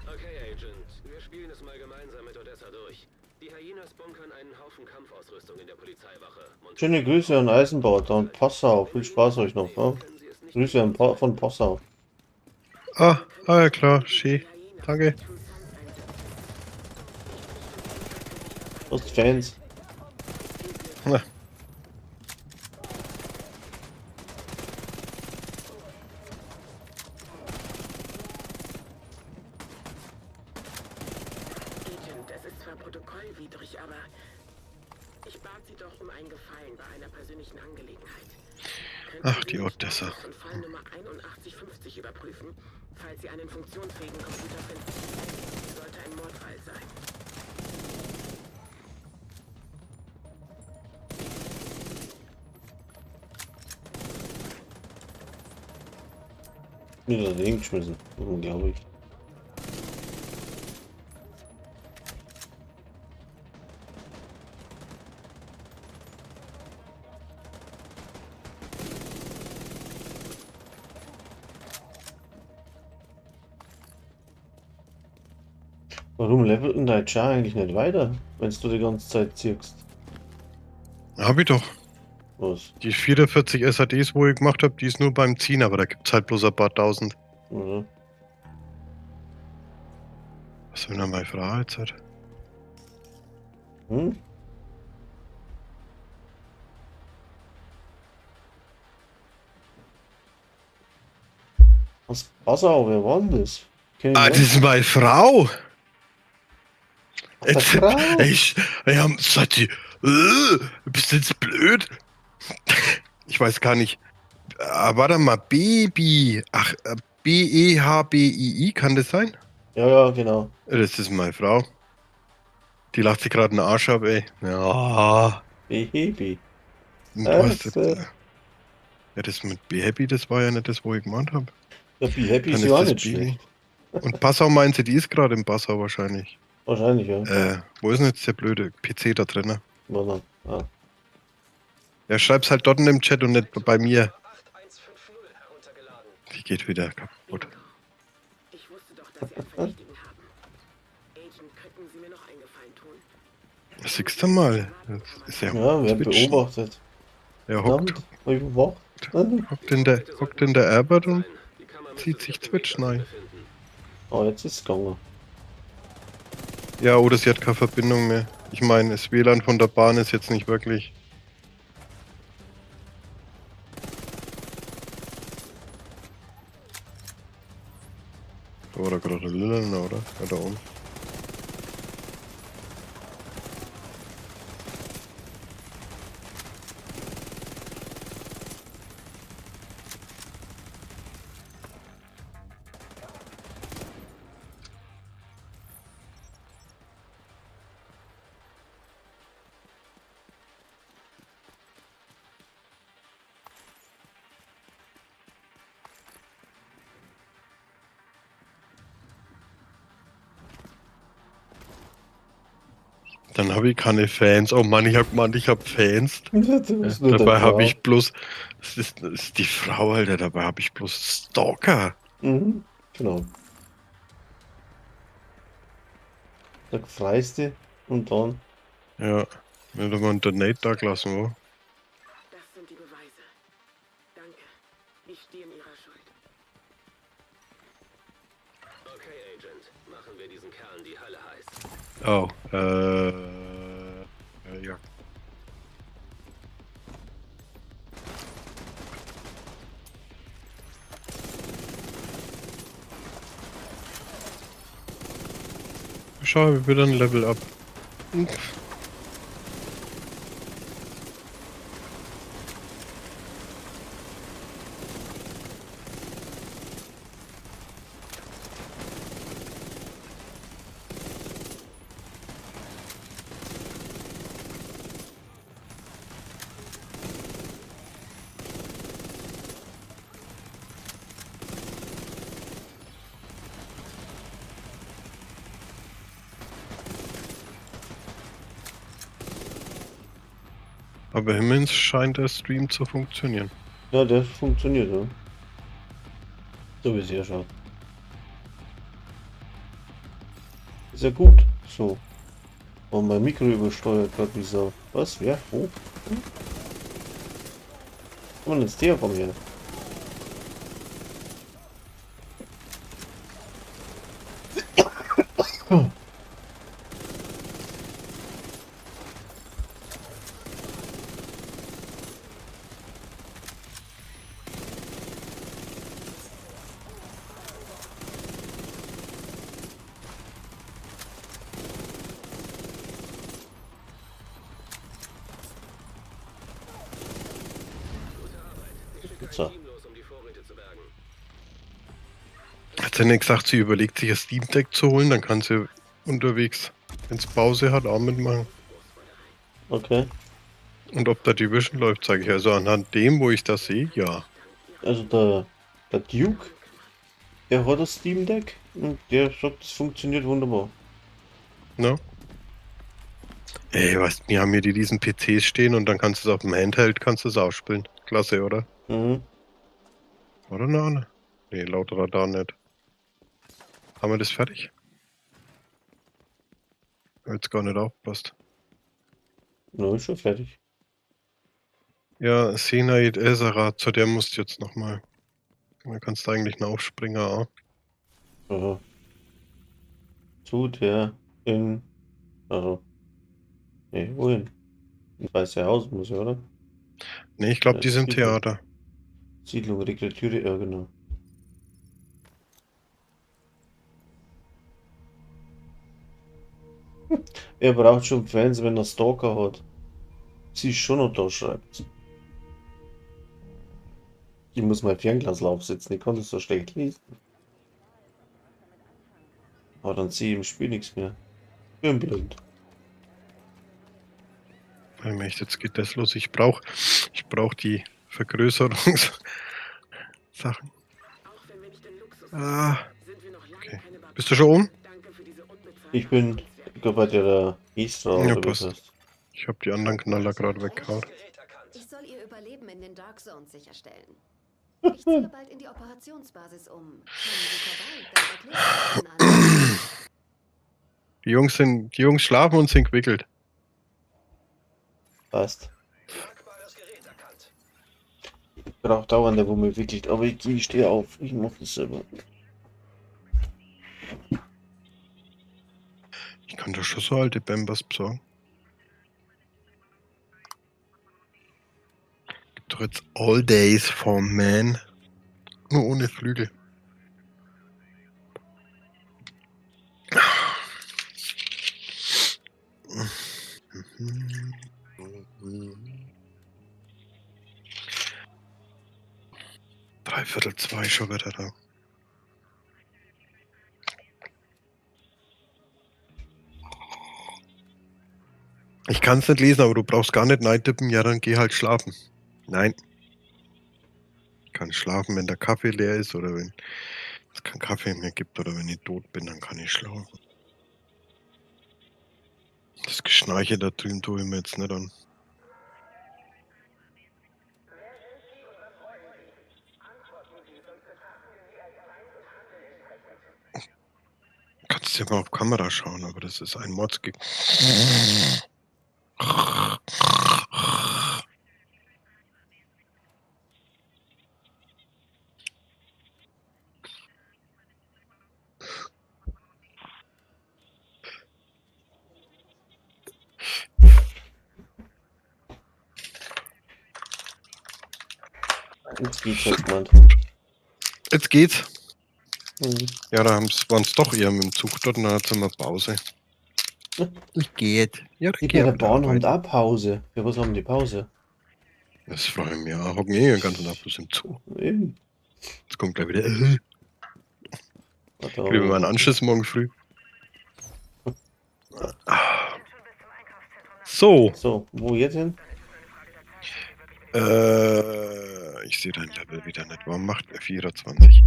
Okay, Agent, wir spielen es mal gemeinsam mit Odessa durch. Die Hyenas bunkern einen Haufen Kampfausrüstung in der Polizeiwache. Montieren Schöne Grüße an Eisenbauer und Passau. Viel Spaß euch noch. Ne? Können Sie es nicht Grüße an von Passau. Ah, ah ja klar, schön. Danke. Was Fans. Na, Agent, es ist zwar protokollwidrig, aber ich bat Sie doch um einen Gefallen bei einer persönlichen Angelegenheit. Könnten Ach, Sie die den Odessa. Status von Fall Nummer 8150 überprüfen, falls Sie einen funktionsfähigen Computer finden. Sollte ein Mordfall sein. Mir das Ding geschmissen. Unglaublich. Warum levelt denn dein Char eigentlich nicht weiter, wenn du die ganze Zeit ziehst? hab ich doch. Was? Die 44 SADs, wo ich gemacht habe, die ist nur beim Ziehen, aber da gibt's halt bloß ein paar tausend. Oder? Was will denn meine Frau jetzt halt? Hm? Was? Passau, wer war denn das? Kenn ich Ah, das nicht. ist meine Frau! Ach, der Frau? Ich, ja, sagt sie, bist du jetzt blöd? Ich weiß gar nicht. Warte mal, Baby. Ach, B-E-H-B-I-I, kann das sein? Ja, ja, genau. Das ist meine Frau. Die lacht sich gerade einen Arsch ab, ey. Ja. Baby. Und Äh, was, das, äh, ja, das mit Be Happy, das war ja nicht das, wo ich gemeint habe. Ja, Be Happy Dann ist ja auch ist das nicht Baby. schlecht. Und Passau meint sie, die ist gerade in Passau wahrscheinlich. Wahrscheinlich, ja. Wo ist denn jetzt der blöde PC da drin? Warte. Ah. Ja, schreib's halt dort in dem Chat und nicht bei mir. 8150 heruntergeladen. Die geht wieder kaputt. Bingo. Ich wusste doch, dass Sie einen Verdächtigen haben. Agent, könnten Sie mir noch einen Gefallen tun? Das siehst du mal. Das ist ja, Ja, wer Twitch. beobachtet. Er hockt, Verdammt, hab ich überwacht. Hm. hockt in der Herbert und Die Kammer müsste zieht sich sich auf dem Twitch Weg dorthin rein. befinden. Oh, jetzt ist es gegangen. Ja, oder sie hat keine Verbindung mehr. Ich meine, das WLAN von der Bahn ist jetzt nicht wirklich. Da war da gerade Lillen, oder? Ja, da oben. Dann habe ich keine Fans. Oh Mann, ich hab gemeint, ich hab Fans. Das ist nur der Dabei habe Frau. ich bloß. Das ist die Frau, Alter. Dabei habe ich bloß Stalker. Mhm, genau. Da freust du und dann. Ja. Wenn du mal einen Donate da gelassen, wo? Das sind die Beweise. Danke. Ich stehe in Ihrer Schuld. Okay, Agent, machen wir diesen Kerlen die Hölle heiß. Oh, ja. Schau, wir wieder ein Level up. Aber immerhin scheint der Stream zu funktionieren. Ja, der funktioniert, ja. So wie es hier schaut. Ist ja gut. So. Und mein Mikro übersteuert gerade wie so. Was? Wer? Wo? Hm? Und jetzt der von mir. So. Hat sie nicht gesagt, sie überlegt sich ein Steam Deck zu holen, dann kann sie unterwegs, wenn es Pause hat, auch mitmachen. Okay. Und ob da Division läuft, sage ich. Also anhand dem, wo ich das sehe, ja. Also der Duke, der hat das Steam Deck und der sagt, es funktioniert wunderbar. Ne? Ey, weißt du, wir haben hier die riesen PCs stehen und dann kannst du es auf dem Handheld kannst du es ausspielen. Klasse, oder? Mhm. Oder noch? Ne, laut Radar nicht. Haben wir das fertig? Hab jetzt gar nicht aufgepasst. Na, ist schon fertig. Ja, Senaid Ezra, zu der musst du jetzt nochmal. Da kannst du eigentlich einen Aufspringer auch. Aha. Zu der in. Also. Ne, wohin? Ins Weiße Haus muss ich, oder? Ne, ich glaube, die sind im Theater. Siedlung, Rekrutüre, ja genau. Er braucht schon Fans, wenn er Stalker hat. Sie ist schon noch da, schreibt. Ich muss mein Fernglas aufsetzen, ich kann das so schlecht lesen. Aber dann sehe ich im Spiel nichts mehr. Bin blind. Jetzt geht das los. Ich brauch die Vergrößerungssachen. Ah, okay. Bist du schon oben? Ich bin bei der Istra. Ja, passt. Ich habe die anderen Knaller gerade weggehauen. Ich soll ihr Überleben in den Dark Zones sicherstellen. Ich ziehe bald in die Operationsbasis um. Kommen Sie vorbei, dann erkläre ich Ihnen alles. Die Jungs schlafen und sind gewickelt. Passt. Ich brauche dauernd, der wo mir wickelt, aber ich stehe auf. Ich mache das selber. Ich kann doch schon so alte Bambas besorgen. Gibt doch jetzt All Days for Man. Nur ohne Flügel. Dreiviertel zwei schon wieder da. Ich kann's nicht lesen, aber du brauchst gar nicht nein tippen. Ja, dann geh halt schlafen. Nein. Ich kann schlafen, wenn der Kaffee leer ist oder wenn es keinen Kaffee mehr gibt oder wenn ich tot bin, dann kann ich schlafen. Das Geschnarche da drüben tue ich mir jetzt nicht an. Kannst du ja mal auf Kamera schauen, aber das ist ein Mordsge. Jetzt geht's halt, Mann. Jetzt geht's. Mhm. Ja, da waren es doch eher mit dem Zug dort und dann hat sie Pause. Ich geh jetzt. Ja, Die bei der Bahn haben auch Pause. Für was haben die Pause? Das freue ich mich auch. Hocken eh den ganzen Tag bloß im Zug. Eben. Jetzt kommt gleich wieder. Kriegen wir mal einen Anschiss morgen früh. So. So, wo jetzt hin? Ich sehe dein Level wieder nicht. Warum macht er 24?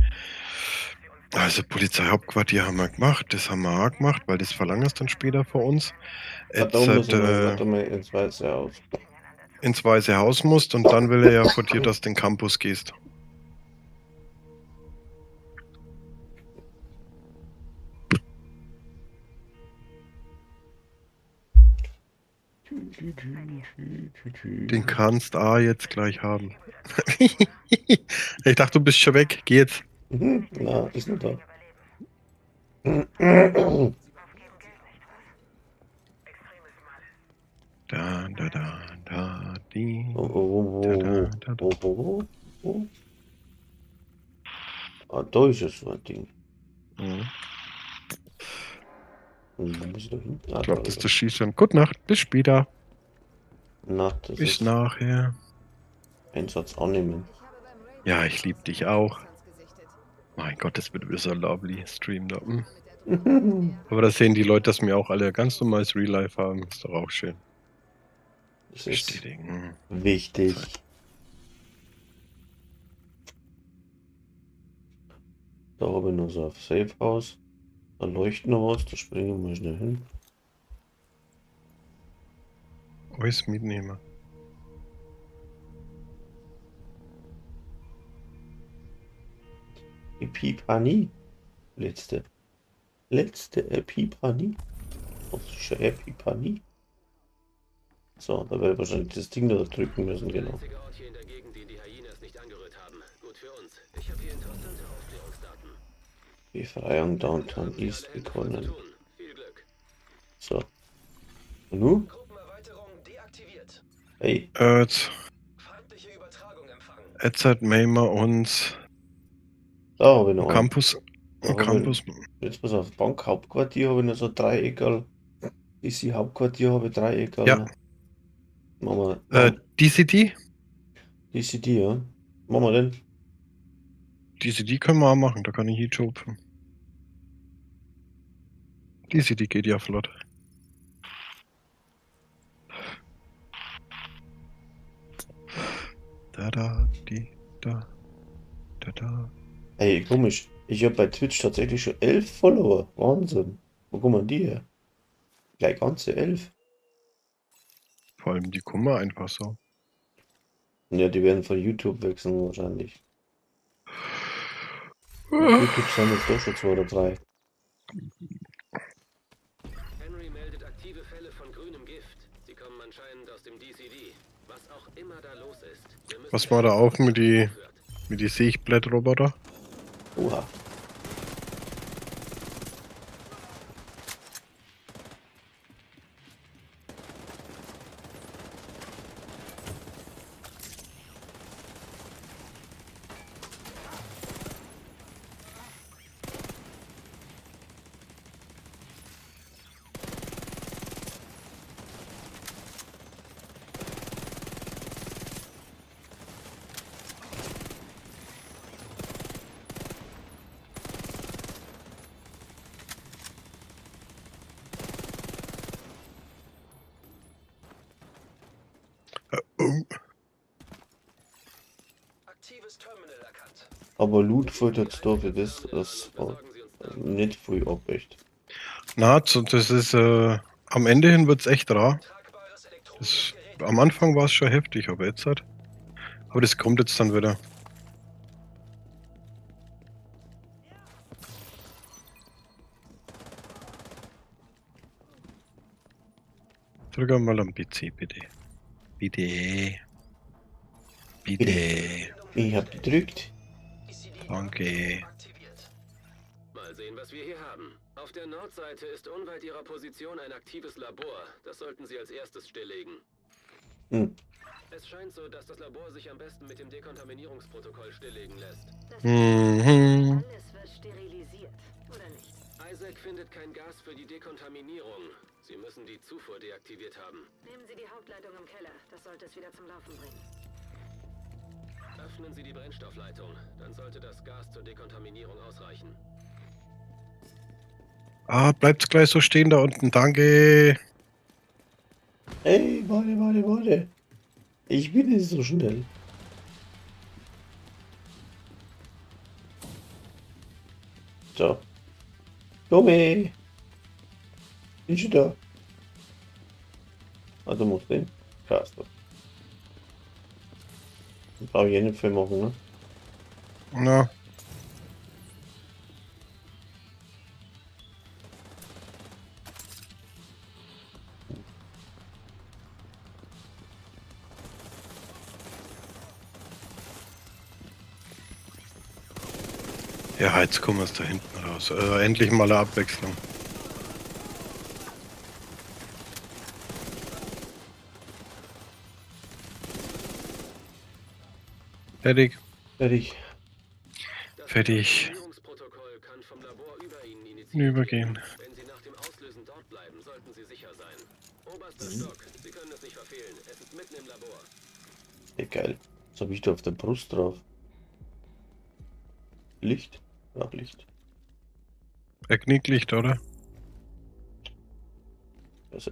Also Polizeihauptquartier haben wir gemacht, das haben wir auch gemacht, weil das verlangt es dann später vor uns. Jetzt, warte mal ins Weiße Haus. Ins Weiße Haus musst und dann will er ja von dir, dass du den Campus gehst. Den kannst du jetzt gleich haben. Ich dachte, du bist schon weg. Geh jetzt. Mhm. Na, ist nur da. Da, da, da, da, die. Wo, wo, wo, wo, wo, wo, wo? Ah, da ist es so ein Ding. Mhm. Wo muss ich da hin? Ah, Ich glaube, das ist das Schießen. Gute Nacht, bis später. Na, das bis ist nachher. Einsatz annehmen. Ja, ich liebe dich auch. Mein Gott, das wird wieder so lovely Stream da. Hm. Aber da sehen die Leute, dass wir auch alle ganz normales Real Life haben. Ist doch auch schön. Das ist Bestätigen. wichtig. Da habe ich noch so ein Safe House. Da leuchtet noch was, da springen wir schnell hin. Alles mitnehmen. Epiphanie. Letzte. Letzte Epiphanie. Das ist schon Epiphanie. So, da werde ich wahrscheinlich das Ding da drücken müssen, genau. Befreiung Downtown East begonnen. So. Und nun? Hey. Jetzt. Jetzt hat Maymer uns. Da habe ich noch einen. Campus. Da hab ich Campus. Jetzt pass auf, Bankhauptquartier habe ich noch so Dreieckerl. DC Hauptquartier habe ich Dreieckerl. Ja. Machen wir. DCD? DCD, ja. Machen wir denn? DCD können wir auch machen, da kann ich hinschupfen. DCD geht ja flott. Da, da, die, da, da, da. Ey, komisch. Ich habe bei Twitch tatsächlich schon 11 Follower. Wahnsinn. Wo kommen die her? Gleich ganze 11. Vor allem die kommen einfach so. Ja, die werden von YouTube wechseln wahrscheinlich. Auf YouTube sind jetzt doch schon 2 oder 3. Henry meldet aktive Fälle von grünem Gift. Sie kommen anscheinend aus dem DCD. Was auch immer da los ist. Wir müssen Was war da auf mit die Seichblättroboter? Oha. Aber Loot fällt jetzt da für das, das war nicht viel ab, echt. Na, das ist, am Ende hin wird's echt rar. Das, am Anfang war es schon heftig, aber jetzt halt. Aber das kommt jetzt dann wieder. Drück mal am PC, bitte. Bitte. Bitte. Ich hab gedrückt. Danke. Mal sehen, was wir hier haben. Auf der Nordseite ist unweit ihrer Position ein aktives Labor. Das sollten Sie als erstes stilllegen. Hm. Es scheint so, dass das Labor sich am besten mit dem Dekontaminierungsprotokoll stilllegen lässt. Mhm. Alles wird sterilisiert. Sterilisiert, oder nicht? Isaac findet kein Gas für die Dekontaminierung. Sie müssen die Zufuhr deaktiviert haben. Nehmen Sie die Hauptleitung im Keller. Das sollte es wieder zum Laufen bringen. Öffnen Sie die Brennstoffleitung. Dann sollte das Gas zur Dekontaminierung ausreichen. Ah, bleibt's gleich so stehen da unten. Danke. Ey, warte, warte, warte. Ich bin nicht so schnell. So. Tommy. Bin schon da. Ah, du musst den Caster. Brauche ich eh nicht viel machen, ne? Na. Ja, jetzt kommen wir da hinten raus. Endlich mal eine Abwechslung. Fertig. Fertig. Das Fertig. Dekontaminierungsprotokoll kann vom Labor über Ihnen initiiert Übergehen. werden. Wenn Sie nach dem Auslösen dort bleiben, sollten Sie sicher sein. Oberster Stock, Sie können es nicht verfehlen. Es ist mitten im Labor. Ja, geil. Was habe ich da auf der Brust drauf? Licht? Ja, Licht. Er Knicklicht, oder? Also,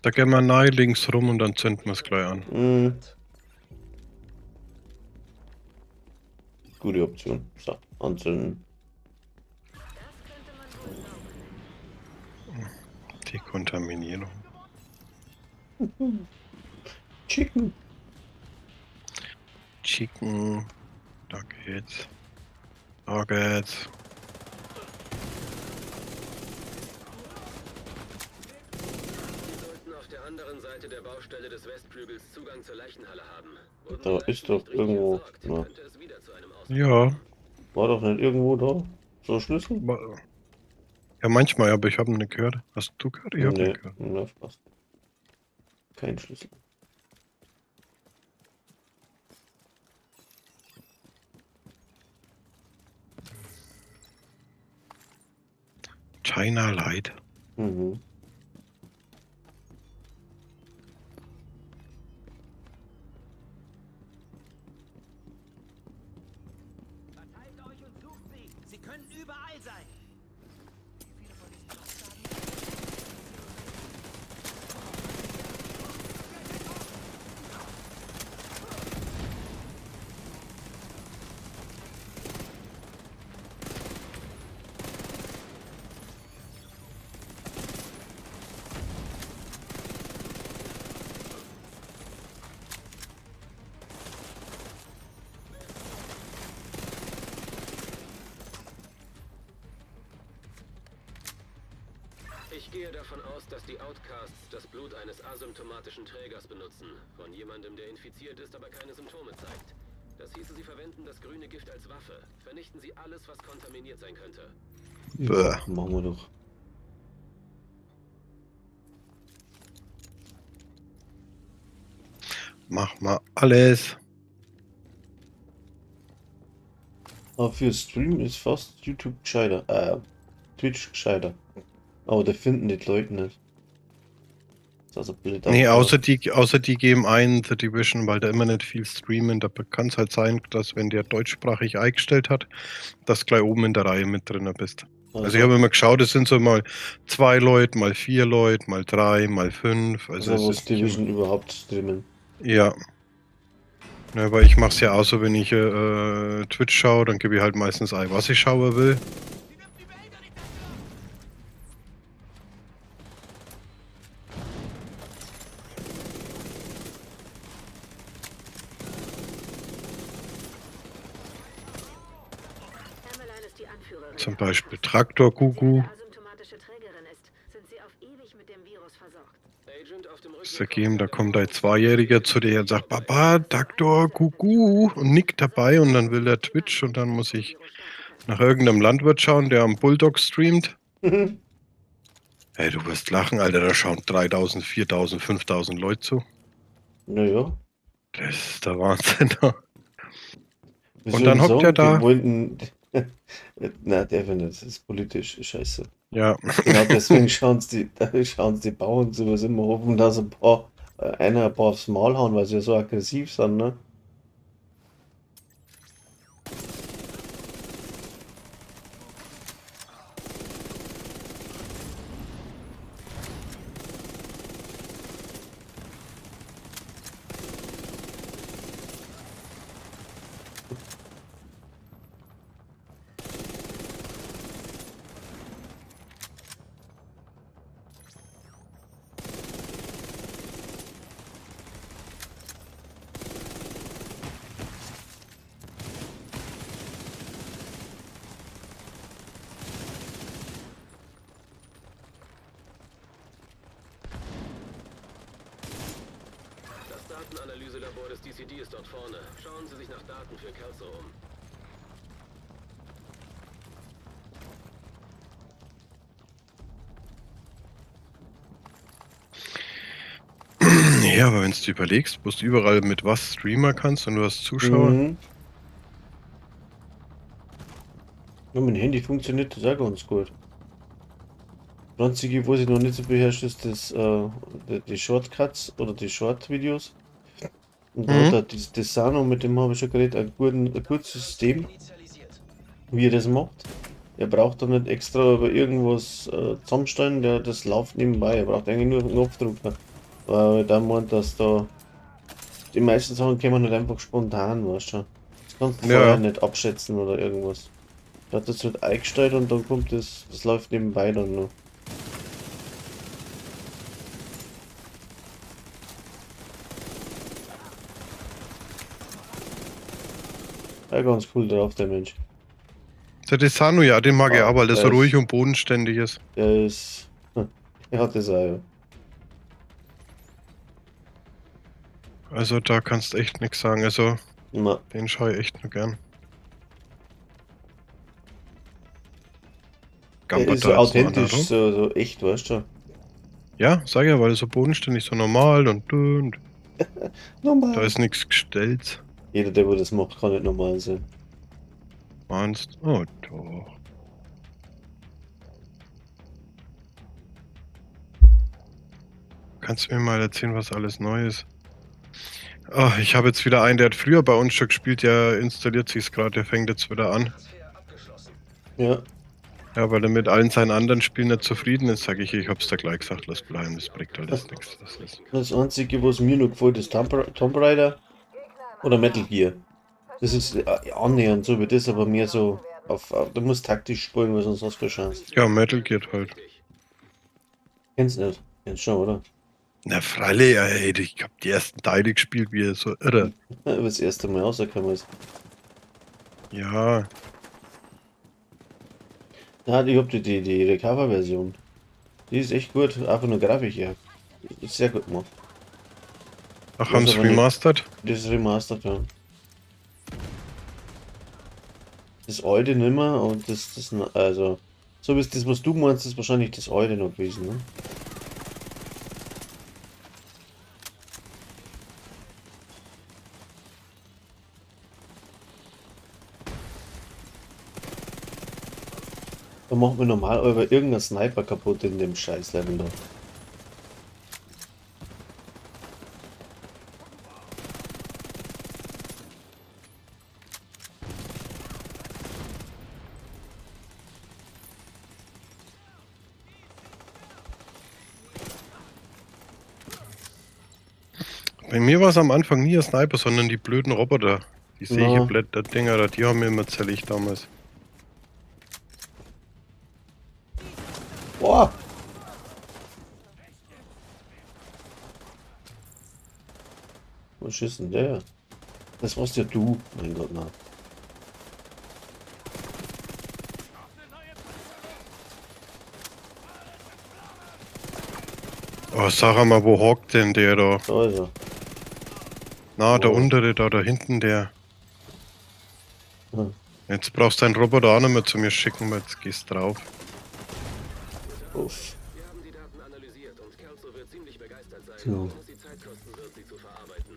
Da gehen wir nahe links rum und dann zünden wir es gleich an. hm. Gute Option. So, anzünden. Das könnte man wohl sauber nennen. Dekontaminierung. Chicken. Chicken. Da geht's. Da geht's. Sie sollten auf der anderen Seite der Baustelle des Westflügels Zugang zur Leichenhalle haben. Wurden Da die ist Leichen doch nicht richtig irgendwo- entsorgt, na. könnte es wieder zu einem Ausbruch Ja. War doch nicht irgendwo da? So ein Schlüssel? Ja, manchmal, aber ich habe ihn nicht gehört. Hast du gehört? Ich habe Nee, nicht gehört. ne, fast. Kein Schlüssel. China Light. Mhm. Verteilt euch und sucht sie. Sie können überall sein. Ich gehe davon aus, dass die Outcasts das Blut eines asymptomatischen Trägers benutzen. Von jemandem, der infiziert ist, aber keine Symptome zeigt. Das hieße, sie verwenden das grüne Gift als Waffe. Vernichten sie alles, was kontaminiert sein könnte. Bäh. Machen wir doch. Mach mal alles. Aber für Stream ist fast YouTube gescheiter. Twitch gescheiter. Aber da finden die Leute nicht. Das ist also blöd. Nee, außer die geben ein The Division, weil da immer nicht viel streamen. Da kann es halt sein, dass wenn der deutschsprachig eingestellt hat, dass gleich oben in der Reihe mit drin bist. Also ich habe immer geschaut, es sind so mal zwei Leute, mal vier Leute, mal drei, mal fünf. Also, Also, es wo ist nicht Division überhaupt streamen. Ja. Ne, weil ich mache es ja auch so, wenn ich Twitch schaue, dann gebe ich halt meistens ein, was ich schauen will. Emmeline ist die Anführerin Zum der Beispiel Outcasts. Traktor Wenn sie Gugu. eine asymptomatische Trägerin ist, sind sie auf ewig mit dem Virus versorgt. Agent auf dem Das Rückweg ergeben, da kommt ein Zweijähriger zu dir und sagt, Papa, Traktor Gugu und nickt dabei und dann will er Twitch und dann muss ich nach irgendeinem Landwirt schauen, der am Bulldog streamt. Ey, du wirst lachen, Alter, da schauen 3000, 4000, 5000 Leute zu. Naja. Das ist der Wahnsinn. Wie Und soll dann ich hockt er sagen, da. Die wollten, Nein, der findet, das ist politisch scheiße. Ja. Genau deswegen schauen die, schauen die Bauern sowas immer hoffen, dass ein paar, einer ein paar aufs Maul hauen, weil sie ja so aggressiv sind, ne? Das Datenanalyselabor des DCD ist dort vorne. Schauen Sie sich nach Daten für Kelso um. Ja, aber wenn du überlegst, wo du überall mit was streamer kannst und du hast Zuschauer. Mhm. Ja, mein Handy funktioniert das auch ganz gut. Das Einzige, wo ich noch nicht so beherrscht, ist das, die Shortcuts oder die Short-Videos. Und da Mhm. hat er das Desano, mit dem habe ich schon geredet, ein gutes System, wie er das macht. Er braucht da nicht extra über irgendwas zusammenstellen, der das läuft nebenbei. Er braucht eigentlich nur einen Knopfdrucker. Weil da meint, dass da die meisten Sachen kommen halt einfach spontan, weißt du. Das kannst du Ja. vorher nicht abschätzen oder irgendwas. Da hat das wird eingestellt und dann kommt das, das läuft nebenbei dann noch. Ja, ganz cool drauf, der Mensch. Der Desano, ja, den mag ich Ah, auch, weil der so der ist- ruhig und bodenständig ist. Der ist. Er hat das auch, ja. Also da kannst du echt nichts sagen. Also Na, den schaue ich echt nur gern. der Gambert ist da so jetzt noch einer authentisch, rum. so echt, weißt du. Ja, sag ja, weil er so bodenständig, so normal und dünn. Normal. Da ist nichts gestellt. Jeder, der wo das macht, kann nicht normal sein. Meinst Oh, doch. Kannst du mir mal erzählen, was alles neu ist? Ah, ich habe jetzt wieder einen, der hat früher bei uns schon gespielt, der installiert sich's gerade, der fängt jetzt wieder an. Ja. Ja, weil er mit allen seinen anderen Spielen nicht zufrieden ist, sage ich, ich hab's da gleich gesagt, lass bleiben, das bringt alles nichts. Das ist Das Einzige, was mir noch gefällt, ist Tomb Raider oder Metal Gear. Das ist annähernd so wie das, aber mehr so auf du musst taktisch spielen, weil sonst hast du keine Chance. ja, Metal Gear halt. Kennst du nicht? Kennst schon, oder? Na freilich, ey, ich hab die ersten Teile gespielt, wie so irre. Ja, das erste Mal rausgekommen ist. Ja, Ja, ich hab die Recover-Version. Die ist echt gut, einfach nur Grafik her. Ist sehr gut gemacht. ach, Das haben's aber nicht. remastered? Das ist remastered, ja. Das alte nimmer und das, also, so wie es das, was du meinst, ist wahrscheinlich das alte noch gewesen, ne? Da macht man normal über irgendein Sniper kaputt in dem Scheiß-Level da. Bei mir war es am Anfang nie ein Sniper, sondern die blöden Roboter. Die Ja. Sägeblätter-Dinger, da, die haben mir immer zerlegt damals. Boah! Was ist denn der? Das warst ja du. Mein Gott, na. Oh, sag mal, wo hockt denn der da? Da ist er. Na, der Oh. untere da, da hinten der. Hm. Jetzt brauchst du deinen Roboter auch nicht mehr zu mir schicken, weil jetzt gehst drauf. Uff. Wir haben die Daten analysiert und Kelso wird ziemlich begeistert sein, So. wenn es die Zeit kosten wird, sie zu verarbeiten.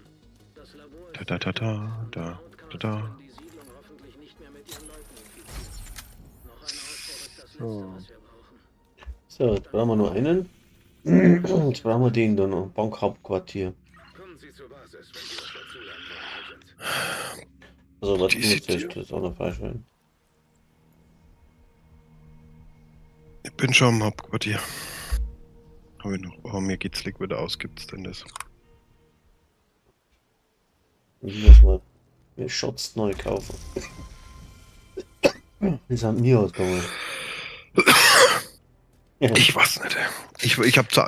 Das Labor Da da da da da da da. die Siedlung hoffentlich nicht mehr mit ihren Leuten infizieren. So. was wir brauchen. So, jetzt brauchen wir nur einen. Jetzt brauchen wir den dann noch. Bankhauptquartier. Kommen Sie zur Basis, wenn Sie was dazulernen wollen, Agent. Also, was Die muss sieht ich das auch noch freischalten? Ich bin schon im Hauptquartier. Hab ich noch. Oh, mir geht's leck wieder aus. Gibt's denn das? Ich muss mal mir Shots neu kaufen. Die sind mir ausgegangen. Ich weiß nicht. Ich hab zu,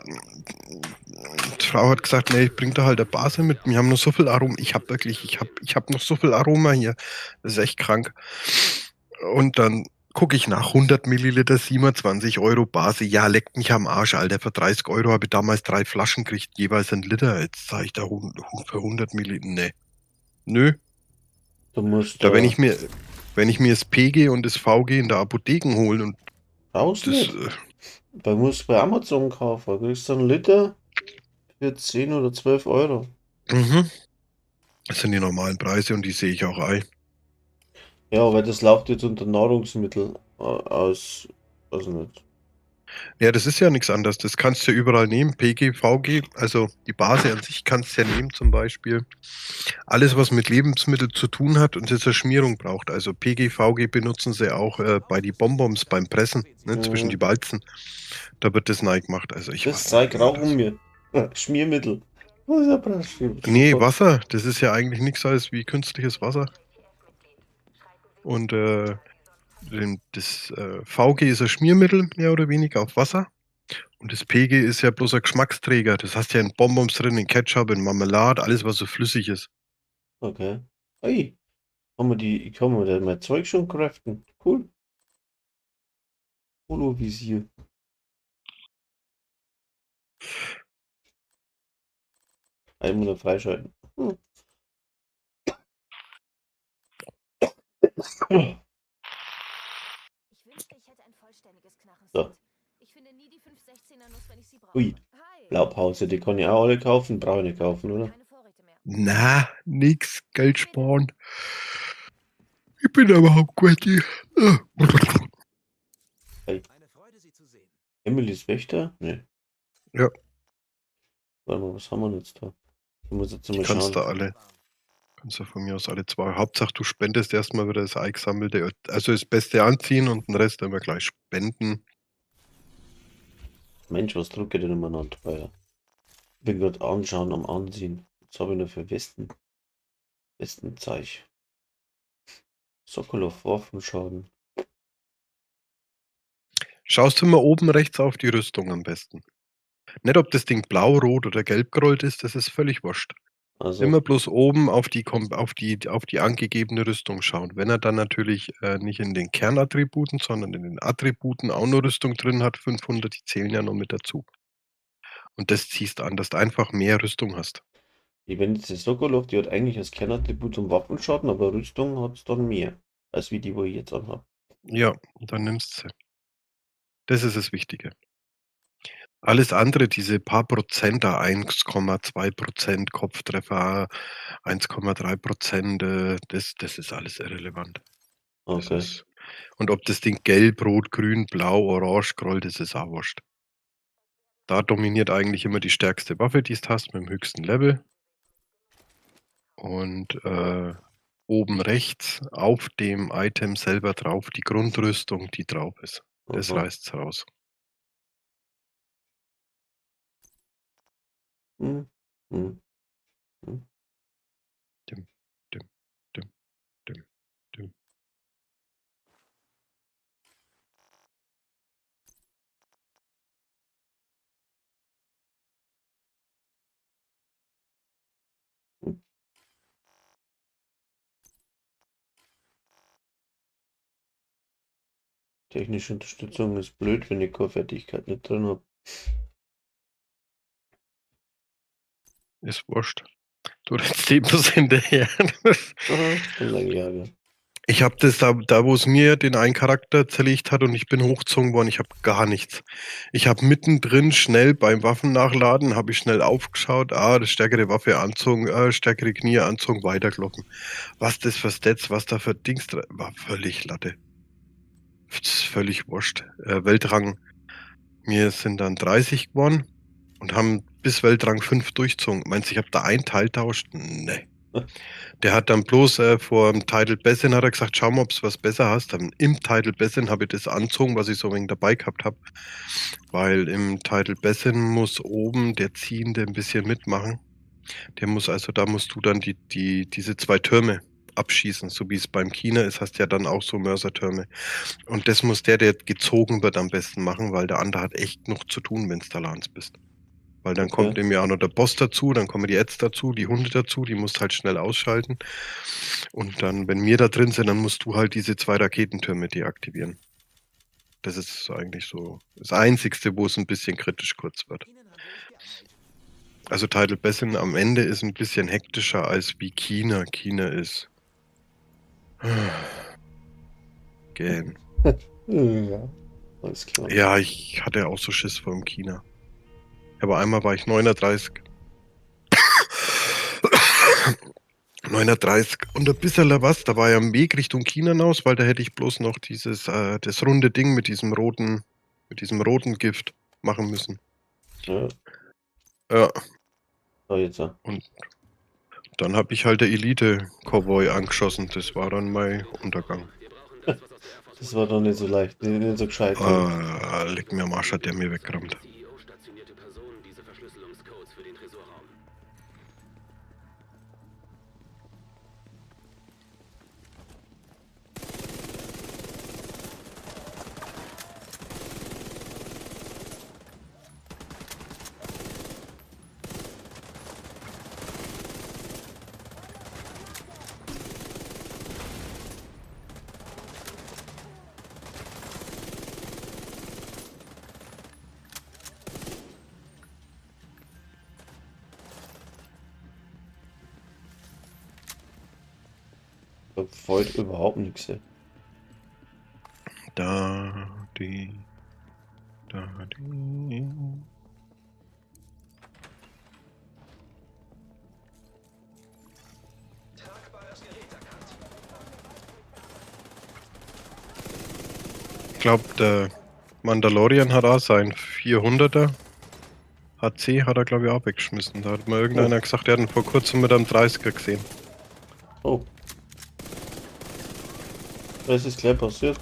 die Frau hat gesagt, nee, ich bring da halt eine Base mit. Wir haben noch so viel Aroma. Ich hab wirklich, ich hab noch so viel Aroma hier. Das ist echt krank. Und dann gucke ich nach 100 Milliliter, 27 Euro Base. Ja, leckt mich am Arsch, Alter. Für 30 Euro habe ich damals 3 Flaschen gekriegt, jeweils 1 Liter. Jetzt zahle ich da für 100 Milliliter. Nee. Nö. Du musst Da, wenn ich mir das PG und das VG in der Apotheken hole und Brauchst das, nicht. Du musst bei Amazon kaufen. Du kriegst einen Liter für 10 oder 12 Euro. Mhm. Das sind die normalen Preise und die sehe ich auch ein. Ja, weil das läuft jetzt unter Nahrungsmittel aus, weiß nicht. Ja, das ist ja nichts anderes. Das kannst du ja überall nehmen. PG, VG, also die Base an sich kannst du ja nehmen zum Beispiel. Alles, was mit Lebensmitteln zu tun hat und jetzt eine Schmierung braucht. Also PG, VG benutzen sie auch bei die Bonbons beim Pressen, ne, zwischen die Walzen. Da wird das neu gemacht. Also ich Das weiß Zeug nicht, wie man rauchen wir. Schmiermittel. Was ist ja Preis? Nee, Wasser. Das ist ja eigentlich nichts als wie künstliches Wasser. Und das VG ist ein Schmiermittel, mehr oder weniger, auf Wasser. Und das PG ist ja bloß ein Geschmacksträger. Das hast du ja in Bonbons drin, in Ketchup, in Marmelade, alles, was so flüssig ist. Okay. Ey, haben wir die, ich kann mir da mein Zeug schon craften. Cool. Holo-Visier. Einmal noch freischalten. Ich wünschte, ich hätte ein vollständiges Knarrenset. So. Ich finde nie die 516er Nuss, wenn ich sie brauche. Ui. Blaupause, die kann ich auch alle kaufen. Brauche ich nicht kaufen, oder? Na, nix, Geld sparen. Ich bin aber Hauptquartier. Hey. Eine Freude, Sie zu sehen. Emilys Wächter? Nee. Ja. Warte mal, was haben wir denn jetzt da? Ich muss jetzt Die mal kannst schauen. du alle. Kannst du von mir aus alle zwei. Hauptsache, du spendest erstmal wieder das eingesammelte. Also das Beste anziehen und den Rest immer gleich spenden. Mensch, was drücke ich denn immer noch teuer? Ich bin gerade anschauen am Ansehen. Was habe ich noch für Westen? Westenzeich. Sokolov Waffenschaden. Schaust du mal oben rechts auf die Rüstung am besten. Nicht, ob das Ding blau, rot oder gelb gerollt ist, das ist völlig wurscht. Also. Immer bloß oben auf die angegebene Rüstung schauen. Wenn er dann natürlich nicht in den Kernattributen, sondern in den Attributen auch noch Rüstung drin hat, 500, die zählen ja noch mit dazu. Und das ziehst du an, dass du einfach mehr Rüstung hast. Ich wenn jetzt die Sokolov, die hat eigentlich als Kernattribut zum Waffenschaden, aber Rüstung hat's dann mehr, als wie die, wo ich jetzt anhab. Ja, dann nimmst du sie. Das ist das Wichtige. Alles andere, diese paar Prozent da, 1,2% Kopftreffer, 1,3%, das ist alles irrelevant. Das Okay. ist, und ob das Ding gelb, rot, grün, blau, orange gerollt ist, ist auch wurscht. Da dominiert eigentlich immer die stärkste Waffe, die du hast, mit dem höchsten Level. Und oben rechts auf dem Item selber drauf die Grundrüstung, die drauf ist. Das Aha. reißt's raus. Dim, dim, dim, dim, dim. Technische Unterstützung ist blöd, wenn ich keine Fertigkeit nicht drin hab. Ist wurscht. Du rennst eh bloß hinterher. Aha, schon lange her, gell. Ich hab das da, wo es mir den einen Charakter zerlegt hat und ich bin hochgezogen worden, ich hab gar nichts. Ich hab mittendrin schnell beim Waffennachladen, hab ich schnell aufgeschaut, das stärkere Waffe anzogen, stärkere Knie anzogen, weitergelaufen. Was das für Stats, was da für Dings drin, war völlig Latte. Das ist völlig wurscht. Weltrang, wir sind dann 30 geworden und haben bis Weltrang 5 durchzogen. Meinst du, ich habe da ein Teil tauscht? Nee. Der hat dann bloß vor dem Tidal Basin hat er gesagt, schau mal, ob du was besser hast. Dann im Tidal Basin habe ich das anzogen, was ich so ein wenig dabei gehabt habe. Weil im Tidal Basin muss oben der Ziehende ein bisschen mitmachen. Der muss also, da musst du dann diese zwei Türme abschießen, so wie es beim China ist, hast du ja dann auch so Mörsertürme. Und das muss der, der gezogen wird, am besten machen, weil der andere hat echt noch zu tun, wenn du da Lans bist. Weil dann kommt nämlich auch noch der Boss dazu, dann kommen die Ads dazu, die Hunde dazu, die musst halt schnell ausschalten. Und dann, wenn wir da drin sind, dann musst du halt diese zwei Raketentürme deaktivieren. Das ist eigentlich so das Einzigste, wo es ein bisschen kritisch kurz wird. Also Tidal Basin am Ende ist ein bisschen hektischer als wie China. China ist. Gähn. Ja, alles klar. Ja, ich hatte auch so Schiss vor dem China. Aber einmal war ich 39. 39 und ein bisschen was, da war ja ein Weg Richtung China hinaus, weil da hätte ich bloß noch dieses, das runde Ding mit diesem roten Gift machen müssen. Ja. Ja. Oh, jetzt ja. Und dann habe ich halt der Elite-Cowboy angeschossen. Das war dann mein Untergang. Das war doch nicht so leicht, nicht so gescheit. Leck mir am Arsch, hat der mir weggerammt. Wollte überhaupt nichts. Ey. Da, die, da, die. Ich glaube, der Mandalorian hat auch sein 400er. HC hat er, glaube ich, auch weggeschmissen. Da hat mal irgendeiner gesagt, er hat ihn vor kurzem mit einem 30er gesehen. Oh. Was ist gleich passiert?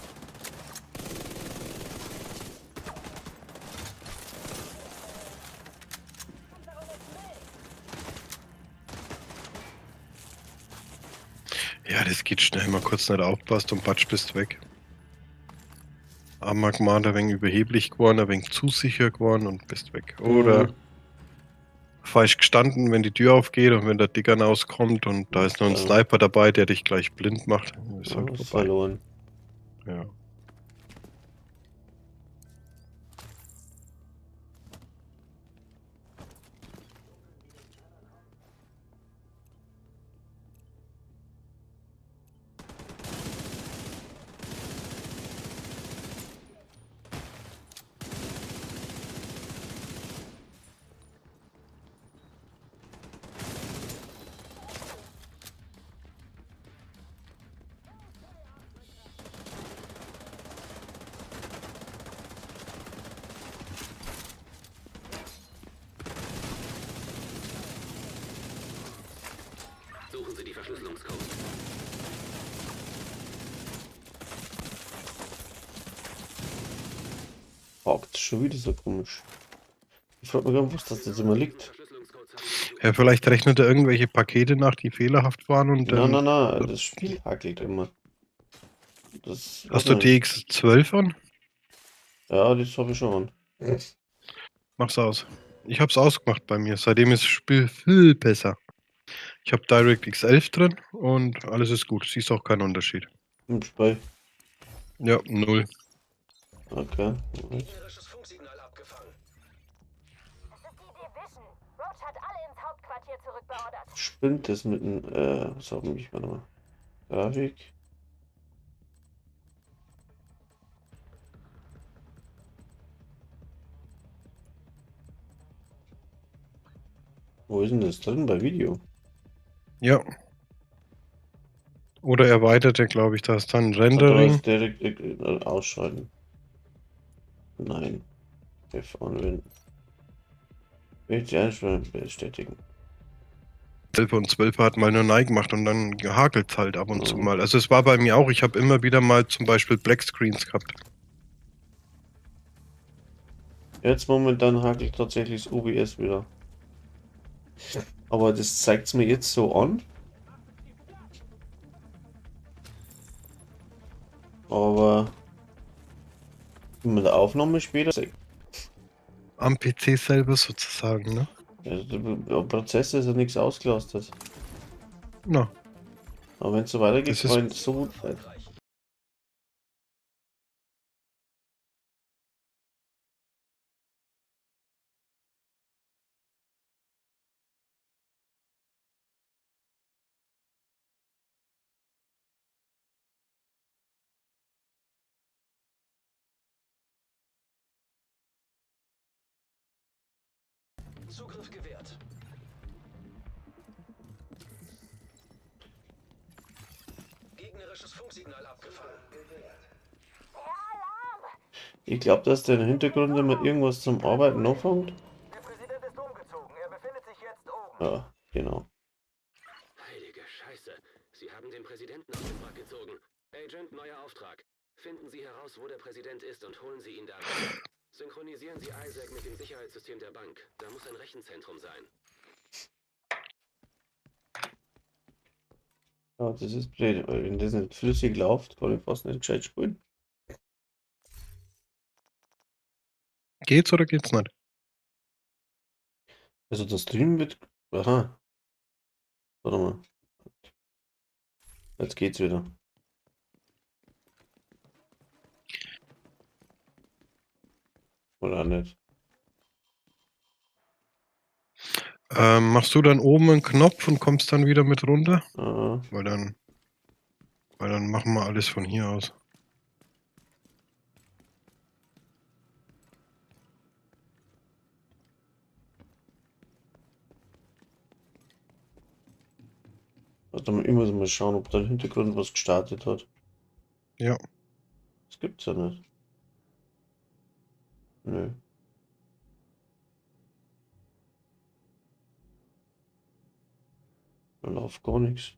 Ja, das geht schnell. Mal kurz nicht aufpasst und patsch, bist weg. Amag mal ein wenig überheblich geworden, ein wenig zu sicher geworden und bist weg. Oder falsch gestanden, wenn die Tür aufgeht und wenn der Dicker rauskommt und da ist noch ein Sniper dabei, der dich gleich blind macht. Ist halt vorbei. Verloren. Ja. Suchen Sie die Verschlüsselungscodes. Hakt schon wieder so komisch. Ich frag mich gar nicht, was das jetzt immer liegt. Ja, vielleicht rechnet er irgendwelche Pakete nach, die fehlerhaft waren und dann. Nein, nein, nein, das Spiel hakelt immer. Das, hast du DX12 an? Ja, das habe ich schon an. Mach's aus. Ich hab's ausgemacht bei mir. Seitdem ist das Spiel viel besser. Ich habe DirectX 11 drin und alles ist gut. Siehst auch keinen Unterschied. Im Spiel. Ja, 0. Okay. Gegnerisches Funksignal abgefangen. Das ist die Division. Roach hat alle ins Hauptquartier zurückbeordert. Spinnt das mit dem, was hab ich, warte mal. Grafik. Wo ist denn das drin bei Video? Ja. Oder erweiterte, glaube ich, da ist dann Rendering. Da ist direkt ausschalten. Nein. F anwenden. Will die Einstellung bestätigen. 11 und 12 hat mal nur Nein gemacht und dann gehakelt halt ab und zu mal. Also es war bei mir auch, ich habe immer wieder mal zum Beispiel Black Screens gehabt. Jetzt momentan hakelt tatsächlich das OBS wieder. Aber das zeigt es mir jetzt so an. Aber in der Aufnahme später. Am PC selber sozusagen, ne? Also der Prozess ist ja nichts ausgelastet. Na. Aber wenn es so weitergeht, Das ist- kann ich so weit. Zugriff gewährt. Gegnerisches Funksignal abgefangen. Ich glaube, dass der im Hintergrund immer irgendwas zum Arbeiten anfängt. Der Präsident ist umgezogen. Er befindet sich jetzt oben. Ja, genau. Heilige Scheiße. Sie haben den Präsidenten aus dem Wrack gezogen. Agent, neuer Auftrag. Finden Sie heraus, wo der Präsident ist und holen Sie ihn da raus. Synchronisieren Sie Isaac mit dem Sicherheitssystem der Bank. Da muss ein Rechenzentrum sein. Ja, das ist blöd, weil wenn das nicht flüssig läuft, kann ich fast nicht gescheit spielen. Geht's oder geht's nicht? Also der Stream wird. Aha. Warte mal. Jetzt geht's wieder. Oder nicht? Machst du dann oben einen Knopf und kommst dann wieder mit runter? Ah. Weil dann machen wir alles von hier aus. Warte mal, ich muss mal schauen, ob da im Hintergrund was gestartet hat. Ja. Das gibt's ja nicht. Nö. Da läuft gar nichts.